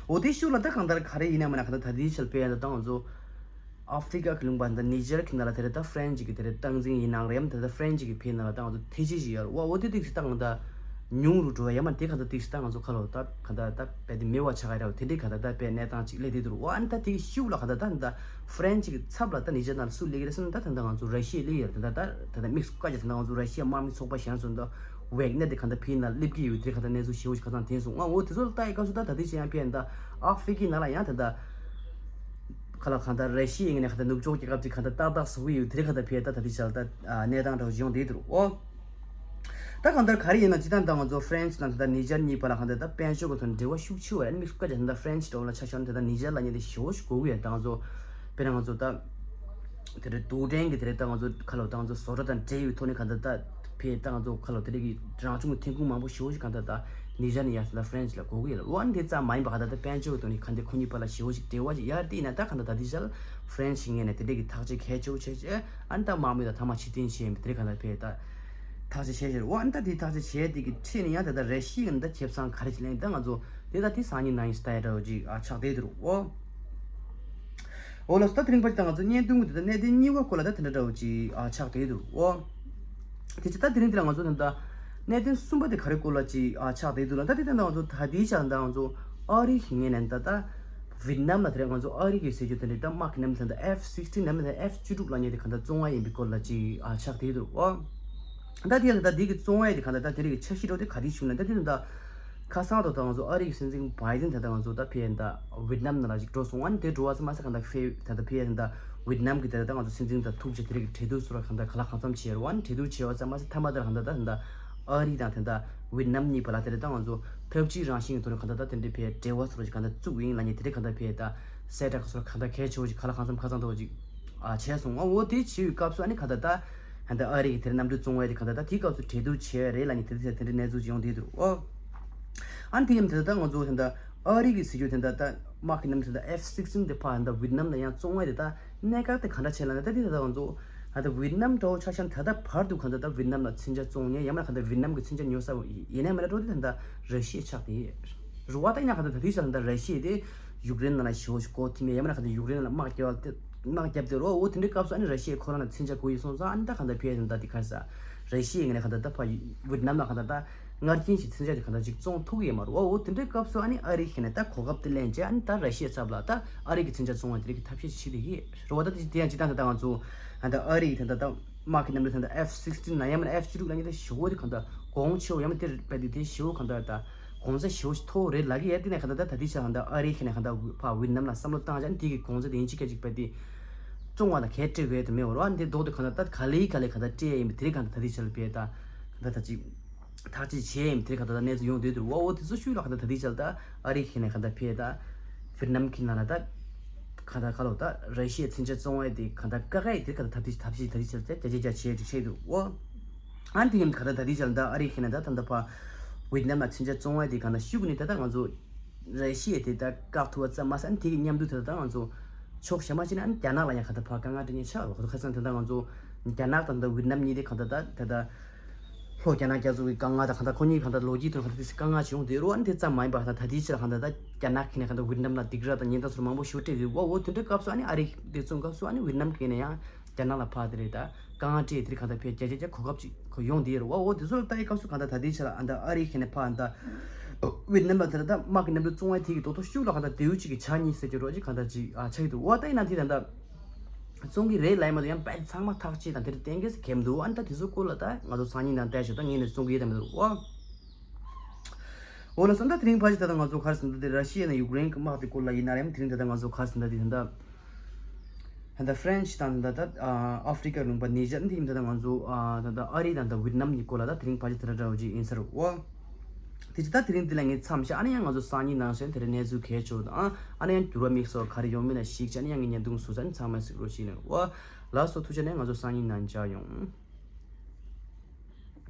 འོ་དེ་ཤུགས་ལ་ད་གང་ལྟར་ག་རེ་ཡིན་ན་མིན་ན་གང་ལྟར་ད་དེའི་ཆ་ལ་ཕེ་ཡ་ད་ད་ང་ཚོ་ཨ་ཧྥི་རི་ཀ་གི་ལུང་པ་འདི་ནི་ཇར་གྱི་ནང་ལ་དེ་རེད་ད་ཧྥ་རན་ཇི་གི་དེ་རེད་སྟངས་འཛིན་ཡིན་ནའང་རེད་ཡ་མ་དེ་ད་ཧྥ་རན་ཇི་གི་ཕེ་ནང་ལ་ད་ང་ཚོ་ཐེ་ཇུས་ཤིག་ཡོད་རེད་བ། འོ་དེ་དེ་ད་ང་ད་ཉུང་རུ་འགྲོ་བ་ཡ་མ་དེ་གང་ལྟར་དེ་ད་ང་ཚོ་ཁ་ལོ་ད་གང་ལྟར་ད་དཔེ་དེ་མེད་པ་ཆགས་ཀྱི་རེད་བ། དེ་འདྲའི་གང་ལྟར་ད་དཔེ་གནས་སྟངས་ཅིག་སླེབས་བསྡད་འདུག་རེད་བ། ཨ་ནི་ད་དེ་ཤུགས་ལ་གང་ལྟར་ད་ད་ཧྥ་རན་ཇི་གི་ཚབ་ལ་ད་ནི་ཇར་ནང་ལ་སུ་སླེབས་ཀྱི་རེད་ཟེར་ན་ད་ད་ད་ང་ཚོ་ར་ཤི་ཡ་སླེབས་ཡོད་རེད། ད་ད་ད་ད་དམིགས་སུ་བཀར་བྱས་ད་ད་ང་ཚོ་ར་ཤི་ཡ་དམག་མི་ཚོགས་པ་གཞན་ཚོ་ད་ཝེག་ནེར་དེ་གང་ལྟར་ཕེ་ནང་སླེབས་ཀྱི་ཡོད་དེ་གང་ལྟར་གནས་ཚུལ་ཞེ་པོ་ཞིག་ཁ་སང་ཐོན་སོང་། ཨ་འོ་དེ་ཚོ་ལ་ལྟ་ཡི་སྐབས་སུ་ད་ད་དེ་ཅི་ཡང་ཕེ་ད་ཨ་ཧྥི་རི་ཀའི་ནང་ལ་ཡང་ད་ད་ཁ་ལ་གང་ལྟར་ར་ཤི་ཡའི་ངོས་ནས་གང་ལྟར་ནུབ་ཕྱོགས་རྒྱལ་ཁབ་ཅིག་གང་ལྟར་ཏག་ཏག་བཟོ་གི་ཡོད་དེ་གང་ལྟར་ཕེ་ད་ད་དེ་ཆ་ལ་ད་གནས་སྟངས་འདྲ་བོ་ཞིག་ཡོང་བསྡད་འདུག་རེད་བ། ད་གང་ལྟར་ག་རེ་ཡིན་ན་ཇི་ལྟར་ད་ང་ཚོ་ཧྥ་རན་ཇི་དང་ད་ལྟ་ནི་ཇར་གཉིས་བར་ལ་གང་ལྟར་ད་དཔལ་འབྱོར་གྱི་ཐོག་ནས་འབྲེལ་བ་ཤུགས་ཆེ་བ་རེད། དམིགས་སུ་བཀར་བྱས་ད་ལྟ་ཧྥ་རན་ཇི་འདྲ་བོ་ལ་ཆ་བཞག་ན་ད་ལྟ་ནི་ཇར་ལ་ཉེ་དེ་ཞེ་པོ་ཞིག་དགོས་ཀྱི་ཡོད། ད་ང་ཚོ་དཔེར་ན་ང་ཚོ་ད་དེ་རེད་དུག་སྦྲང་གི་དེ་རེད་ད་ང་ཚོ་ཁ་ལོ་ད་ང་ཚོ་བཟོ་གྲྭ་དང་འབྲེལ་ཡོད་ཐོག་ནས་གང་ལྟར་ད་ཕེ་ད་ང་ཚོ་ཁ་ལོ་དེ་རེད་ཀྱི་རང་བྱུང་གི་ཐོན་ཁུངས་མང་པོ་ཞེ་པོ་ཞིག་གང་ལྟར་ད་ནི་ཇར་ནས་ཡར་ད་ཧྥ་རན་ཇི་ལ་དགོས་ཀྱི་ཡོད། འོ་ཨ་ནི་དེ་ཙམ་མ་ཡིན་པ་གང་ལྟར་ད་དཔལ་འབྱོར་གྱི་ཐོག་ནས་གང་ལྟར་ཁོ་གཉིས་བར་ལ་ཞེ་པོ་ཞིག་འབྲེལ་བ་ཞིག་ཡར་དེ་ཡིན་ན་ད་གང་ལྟར་ད་དེ་ཆ་ལ་ཧྥ་རན་ཇི་ངོས་ནས་དེ་འདྲས་ཀྱི་ཐག་གཅོད་གལ་ཆེ་བོ་བྱས་བྱས་ཨ་ནི་ད་དམག་མི་དང་ཐ་མག་ཕྱིར་འཐེན་བྱས་ཡིན་པ་དེ་རེད་གང་ལྟར་ཕེ་ད་ཐག་གཅོད་བྱས་བྱས་རེད། འོ་ཨ་ནི་ད་དེ་ཐག་གཅོད་བྱས་དེ་གི་ཁྲིད་ནས་ཡང་ད་ལྟ་ར་ཤི་ཡ་ནས་ད་ཁེ་བཟང་ག་རེ་ཞིག་ལེན་ད་ང་ཚོ་དེ་ད་དེ་སང་ཉིན་གནངས་ཉིན་ལྟ་ཡ་འདྲ་བོ་ཅིག་ཨ་ཆགས་བསྡད་འདུག་འོ། འོ་ལགས་སོ། ད་དེ་རིང་ཕར་ཅིག་ད་ང་ཚོ་བརྙན་ཐུང་གི་དེ་ད་གནད་དོན་གཉིས་པ་སྐོར་ལ་ད་དེ་འདྲ་འདྲ་བོ་ཅིག་ཨ་ཆགས་བསྡད་འདུག་འོ། དེ་ཅི་ད་དེ་རིང་འདི་ལ་ང་ཚོ་ད་ལྟ་གནད་དོན་གསུམ་པ་དེ་ག་རེ་སྐོར་ལ་ཅིག་ཨ་ཆགས་བསྡད་འདུག་ལ། ད་དེ་ད་ལྟ་ང་ཚོ་ད་ལྟའི་ཆ་ད་ང་ཚོ་ཨ་རི་གི་ངོས་ནས་ད་ལྟ་ཝི་ཏི་ནམ་ལ་དེ་རིང་ང་ཚོ་ཨ་རི་གི་ཟེར་རྒྱུ་དེ་འདྲ་ད་དམག་གི་གནམ་ཐང་ད་ཨེཕ་སིགས་ཊིན་ནམ་ད་ཨེཕ་བཅུ་དྲུག་ལབ་མཁན་དེ་ག་ད་བཙོང་བ་ཡིན་པའི་སྐོར་ལ་ཅིག་ཨ་ཆགས་བསྡད་འདུག་འོ། ད་དེ་ལ་ད་འདི་གི་བཙོང་བ་དེ་ག་ད་ད་དེ་རིང་གི་འཆར་གཞི་འདྲ་བོ་དེ་ག་རེ་བྱུང་ན་ད་དེ་ད་ལྟ་ཁ་སང་དུ་ད་ང་ཚོ་ཨ་རི་གི་སྲིད་འཛིན་བྷའི་ཌེན་ད་ལྟ་ང་ཚོ་ད་ཕེ་ད་ཝི་ཏི་ནམ་ནང་ལ་ཅིག་འགྲོ་སོང་། ཨ་ནི་དེ་འགྲོ་བ་ཙམ་མ་ཟད་གང་ལྟར་ཕེ་ད་ལྟ་ཕེ་ད་ལྟ་ཝི་ཏི་ནམ་གི་ད་ལྟ་ང་ཚོ་སྲིད་འཛིན་དང་ཐུག་བྱས་དེ་རིང་གི་གྲོས་བསྡུར་སོགས་ལ་གང་ལྟར་ག་ལ་གང་འཚམ་བྱས་རེད་བ། ཨ་ནི་གྲོས་བསྡུར་བྱས་པ་ཙམ་མ་ཟད་མཐའ་མ་དེར་གང་ལྟར་ད་ད་ལྟ་ཨ་རི་དང་ད་ལྟ་ཝི་ཏི་ནམ་གཉིས་བར་ལ་དེ་རིང་ད་ང་ཚོ་འཐབ་ཇུས་རང་བཞིན་གྱི་ཐོག་ནས་གང་ལྟར་ད་དེ་འདྲའི་ཕེ་འབྲེལ་བ་སོགས་ཀྱི་གང་ལྟར་བཙུགས་ཡིན་ལབ་མཁན་དེ་རིང་གང་ལྟར་ཕེ་ད་གསལ་བསྒྲགས་སོགས་གང་ལྟར་གལ་ཆེ་བོ་ཞིག་ག་ལ་གང་འཚམ་ཁ་ཚང་ཐོག་ཅིག་ཨ་བྱས་སོང་། ཨ་འོ་དེ་བྱས་པའི་སྐབས་སུ་ཨ་ནི་གང་ལྟར་ད་ད་ལྟ་ཨ་རི་གི་དེ་རིང་གནམ་གྲུ་བཙོང་བ་དེ་གང་ལྟར་ད་དེའི་སྐབས་སུ་གྲོས་བསྡུར་བྱས་རེད་ལབ་མཁན་དེ་དེ་དེ་འདྲའི་གནས་ཚུལ་ཅིག་ཡོང་བསྡད་འདུག་ཨོ། ཨ་ནི་དེ་ཡིན་དེ་ད་ང་ཚོ་དེ་འདྲ་ཨ་རི་གི་ཟེར་རྒྱུ་དེ་འདྲ་ད་དམག་གི་གནམ་གྲུ་དེ་འདྲ་ཨེཕ་སིགས་ཊིན་དེ་ཕར་འདྲ་ཝི་ཏི་ནམ་ལ་ཡང་བཙོང་བ་དེ་ད་གནད་འགག་དེ་ག་འདྲ་བྱས་ལབ་ན་ད་དེ་ད་ང་ཚོ་ད་ལྟ་ཝི་ཏི་ནམ་འདྲ་བོ་ཆ་བཞག་ན་ད་ལྟ་བར་དུ་གང་ལྟར་ད་ཝི་ཏི་ནམ་ལ་མཚོན་ཆ་བཙོང་མཁན་ཡང་མིན་ན་གང་ལྟར་ཝི་ཏི་ནམ་གི་མཚོན་ཆ་ཉོ་ས་ཡིན་ནའི་མིན་ན་འགྲོ་དེ་ད་ལྟ་ར་ཤི་ཡ་ཆགས་ཏེ་རུ་བ་ད་ཡིན་ན་གང་ལྟར་ད་དུས་ཆ་ལ་ད་ར་ཤི་ཡ་དེ་ཡུཀ་རེན་ནང་ལ་ཞེ་པོ་ཞིག་གོ་ཐིམ་ཡ་ཡང་མིན་ན་གང་ལྟར་ཡུཀ་རེན་ནང་ལ་དམག་རྒྱབ་དེ་དམག་རྒྱབ་དེ་རོ་འོ་དེ་འདྲའི་སྐབས་སུ་ཨ་ནི་ར་ཤི་ཡ་ཁོ་རང་ལ་མཚོན་ཆ་དགོས་ཡོད་སོང་ཙང་ཨ་ནི་ད་གང་ལྟར་ཕེ་ཡ་ད་དེ་ག་རེ་ཟ་ར་ཤི་ཡ་ངོས་ནས་གང་ལྟར་ད་ཕ་ཝི་ཏི་ནམ་ལ་གང་ལྟར་ད་སྔར་རྐྱེན་ཞིག་མཚོན་ཆ་དེ་གང་ལྟར་ཅིག་བཙོང་ཐུབ་ཀྱི་ཡོད་མ་རེད་འོ་འོ་དེ་འདྲའི་སྐབས་སུ་ཨ་ནི་ཨ་རི་གི་ནས་ད་གོ་སྐབས་དེ་ལེན་བྱས་ཨ་ནི་ད་ར་ཤི་ཡ་ཚབ་ལ་ད་ཨ་རི་གི་མཚོན་ཆ་བཙོང་བ་དེ་རིགས་ཀྱི་ཐབས་ཤེས་ཤིག་བྱེད་དེ་གི་རེད་བ། ད་དེ་དེ་ཡང་སྤྱིར་བཏང་ད་ད་ང་ཚོ་ཨ་ད་ཨ་རི་ད་ད་དམག་གི་གནམ་གྲུ་ད་ད་ཨེཕ་སིགས་ཊིན་ན་ཡང་མིན་ཨེཕ་བཅུ་དྲུག་ལབ་མཁན་དེ་ཞེ་པོ་དེ་གང་ལྟར་གོང་ཆེ་བོ་ཡང་མིན་དེ་རེད་པས་དེ་དེ་ཞེ་པོ་གང་ལྟར་ད་གོང་ཚད་ཞེ་པོ་ཞིག་མཐོ་བོ་རེད་ལབ་ཀྱི་ཡ། དེ་ནས་གང་ལྟར་ད་ད་དེ་ཆ་གང་ལྟར་ཨ་རི་གི་ནས་གང་ལྟར་ཕ་ཝི་ཏི་ནམ་ལ་བསམ་བློ་བཏང་བྱས་ཨ་ནི་དེ་གི་གོང་ཚད་དེ་ཡིན་གཅིག་སྐད་ཅིག་པས་དེ་བཙོང་བ་ལ་གལ་སྤྲད་དགོས་དེ་མེད་བ་རོ། ཨ་ནི་དེ་ལྡོག་དེ་གང་ལྟར་ད་ག་ལེ་ག་ལེ་གང་ལྟར་སྤྲད་ཡ་ཡིན་པས་དེ་རིགས་གང་ལྟར་ད་དེ་ཆ་ལ་པས་ད་གང་ལྟར་ད་ཅིག་ཐག་གཅོད་བྱས་ཡིན་དེ་ག་ད་ད་གནས་ཚུལ་ཡོང་དུས་དུ་ཝ་འོ་དེ་ཚོ་ཤུགས་ལ་ག་ད་ད་དེ་ཆ་ལ་ད་ཨ་རི་ཁེ་ནས་ག་ད་ཕེ་ད་ཝི་ཏི་ནམ་ཁེ་ན་ལ་ད་ག་ད་ག་ལོ་ད་ར་ཤི་ཡའི་མཚོན་ཆ་བཙོང་བ་དེ་ག་ད་ཀ་ཀ་ཡི་དེ་ག་ད་ད་དེ་ད་ཕྱི་ད་དེ་ཆ་ལ་ད་རྒྱ་རྒྱ་རྒྱ་བྱས་དེ་བྱས་དུ་ཝ་ཨ་དེ་ཡིན་ག་ད་ད་དེ་ཆ་ལ་ད་ཨ་རི་ཁེ་ན་ད་ད་ད་ཕ་ཝི་ཏི་ནམ་ལ་མཚོན་ཆ་བཙོང་བ་དེ་ག་ད་ཤུགས་ནས་ད་ད་ང་ཚོ་ར་ཤི་ཡའི་དེ་ད་བཀག་ཐུབ་པ་ཙམ་མ་ཟད་ཨ་དེ་གི་མཉམ་དུ་དེ་ད་ང་ཚོ་ཕྱོགས་གཞན་མ་ཅིག་ནས་ཨ་རྒྱ་ནག་ལ་ཡང་ག་ད་ཕ་དཀའ་ངལ་འཕྲད་ཉེན་ཆགས་ཡོད་ཁ་སང་དེ་ད་ང་ཚོ་རྒྱ་ནག་དང་ད་ཝི་ཏི་ནམ་གཉིས་དེ་ག་ད་ད་དེ་ད། ལྷོ་རྒྱ་ནག་རྒྱ་མཚོ་གི་དཀའ་ངལ་དང་གང་ལྟར་ཁོ་གཉིས་གང་ལྟར་ལོ་རྒྱུས་ཐོག་གང་ལྟར་དེ་དཀའ་ངལ་བྱུང་དེ་རུ་ཨ་ནི་དེ་ཙམ་མ་ཡིན་པ་གང་ལྟར་ད་ལྟའི་ཆར་གང་ལྟར་ད་རྒྱ་ནག་གི་ནས་གང་ལྟར་ཝི་ཏི་ནམ་ལ་སྡིགས་ར་དང་ཉེན་བརྡ་སོགས་མང་པོ་ཞིག་སྤྲད་ཡོད་འོ་འོ་དེ་འདྲའི་སྐབས་སུ་ཨ་ནི་ཨ་རི་དེ་ཚོའི་སྐབས་སུ་ཨ་ནི་ཝི་ཏི་ནམ་གི་ནས་ཡང་རྒྱ་ནག་ལ་ཕར་དེ་རེད་ད་དཀའ་ངལ་སྤྲད་དེ་རེད་གང་ལྟར་ཕེ་རྒྱ་རྒྱ་རྒྱ་གོ་སྐབས་ཅིག་གོ་ཡོང་དེ་རུ་འོ་འོ་དེ་ཚོ་ལ་ལྟ་ཡི་སྐབས་སུ་གང་ལྟར་ད་ལྟའི་ཆར་ཨ་ད་ཨ་རི་གི་ནས་ཕར་ད་ཝི་ཏི་ནམ་ལ་དེ་རེད་ད་དམག་གི་གནམ་གྲུ་བཙོང་བ་དེ་གི་དོ་དོ་ཤུགས་ལ་གང་ལྟར་དེའུ་ཅིག་གི་ཆ་གཉིས་ཟེར་གྱི་རོ་ཅིག་གང་ལྟར་ཅིག་ཨ་ཆ་གི་འདུག་འོ་ད་ཡིན་ན་དེ་ད་ལྟ། བཙོང་གི་རེད་ལབ་ཡ་མ་གཏོགས་ཡང་དཔེ་ཚང་མ་ཐག་བཅད་དང་དེར་གཏན་འཁེལ་ཟེར་མཁན་མི་འདུག་ཨ་ནི་ད་དེ་ཚོ་སྐོར་ལ་ད་ང་ཚོ་སང་ཉིན་ནང་བལྟས་ཤོག་ད་ངས་ནས་བཙོང་གི་ཡོད་དམ་མི་འདུག་ཨ། འོ་ལ་སོང་ད་དེ་རིང་ཕལ་ཆེར་ད་ལྟ་ང་ཚོ་ག་རེ་ཟེར་ན་ད་དེ་ར་ཤི་ཡ་དང་ཡུཀ་རེན་གྱི་དམག་དེ་སྐོར་ལ་ཡིན་ན་རེད་དེ་རིང་ད་ལྟ་ང་ཚོ་ག་རེ་ཟེར་ན་ད་དེ་ད་ད་ད་ཧྥ་རན་སི་དང་ད་ད་ཨ་ཧྥ་རི་ཀ་ལུང་པ་ནི་ཇར་དེ་ཡིན་ད་ད་ང་ཚོ་ཨ་ད་ད་ཨ་རི་དང་ད་ཝི་ཏི་ནམ་གྱི་སྐོར་ལ་ད་དེ་རིང་ཕལ་ཆེར་དེ་འདྲ་འདྲ་བོ་ཅིག་ཡིན་ས་རེད་འོ། དེ་ཅི་ད་དེ་རིང་འདི་ལ་ངས་མཚམས་བཞག་ཨ་ནི་ཡང་ང་ཚོ་སང་ཉིན་ནང་བཞིན་དེ་རིང་གནས་ཚུལ་གལ་ཆེ་བ་དང་ཨ་ནི་ཡང་འགྱུར་བ་དམིགས་སུ་ག་རེ་ཡོང་མིན་ལ་གཞིགས་བྱས་ཨ་ནི་ཡང་ངས་བརྙན་ཐུང་བཟོས་ཚར་ཨ་ནི་ཚང་མ་གཟིགས་རོགས་ཞུ་ཡིན་ཨོ། ལགས་སོ་ཐུགས་རྗེ་ཆེ་ང་ཚོ་སང་ཉིན་ནང་མཇལ་ཡོང་།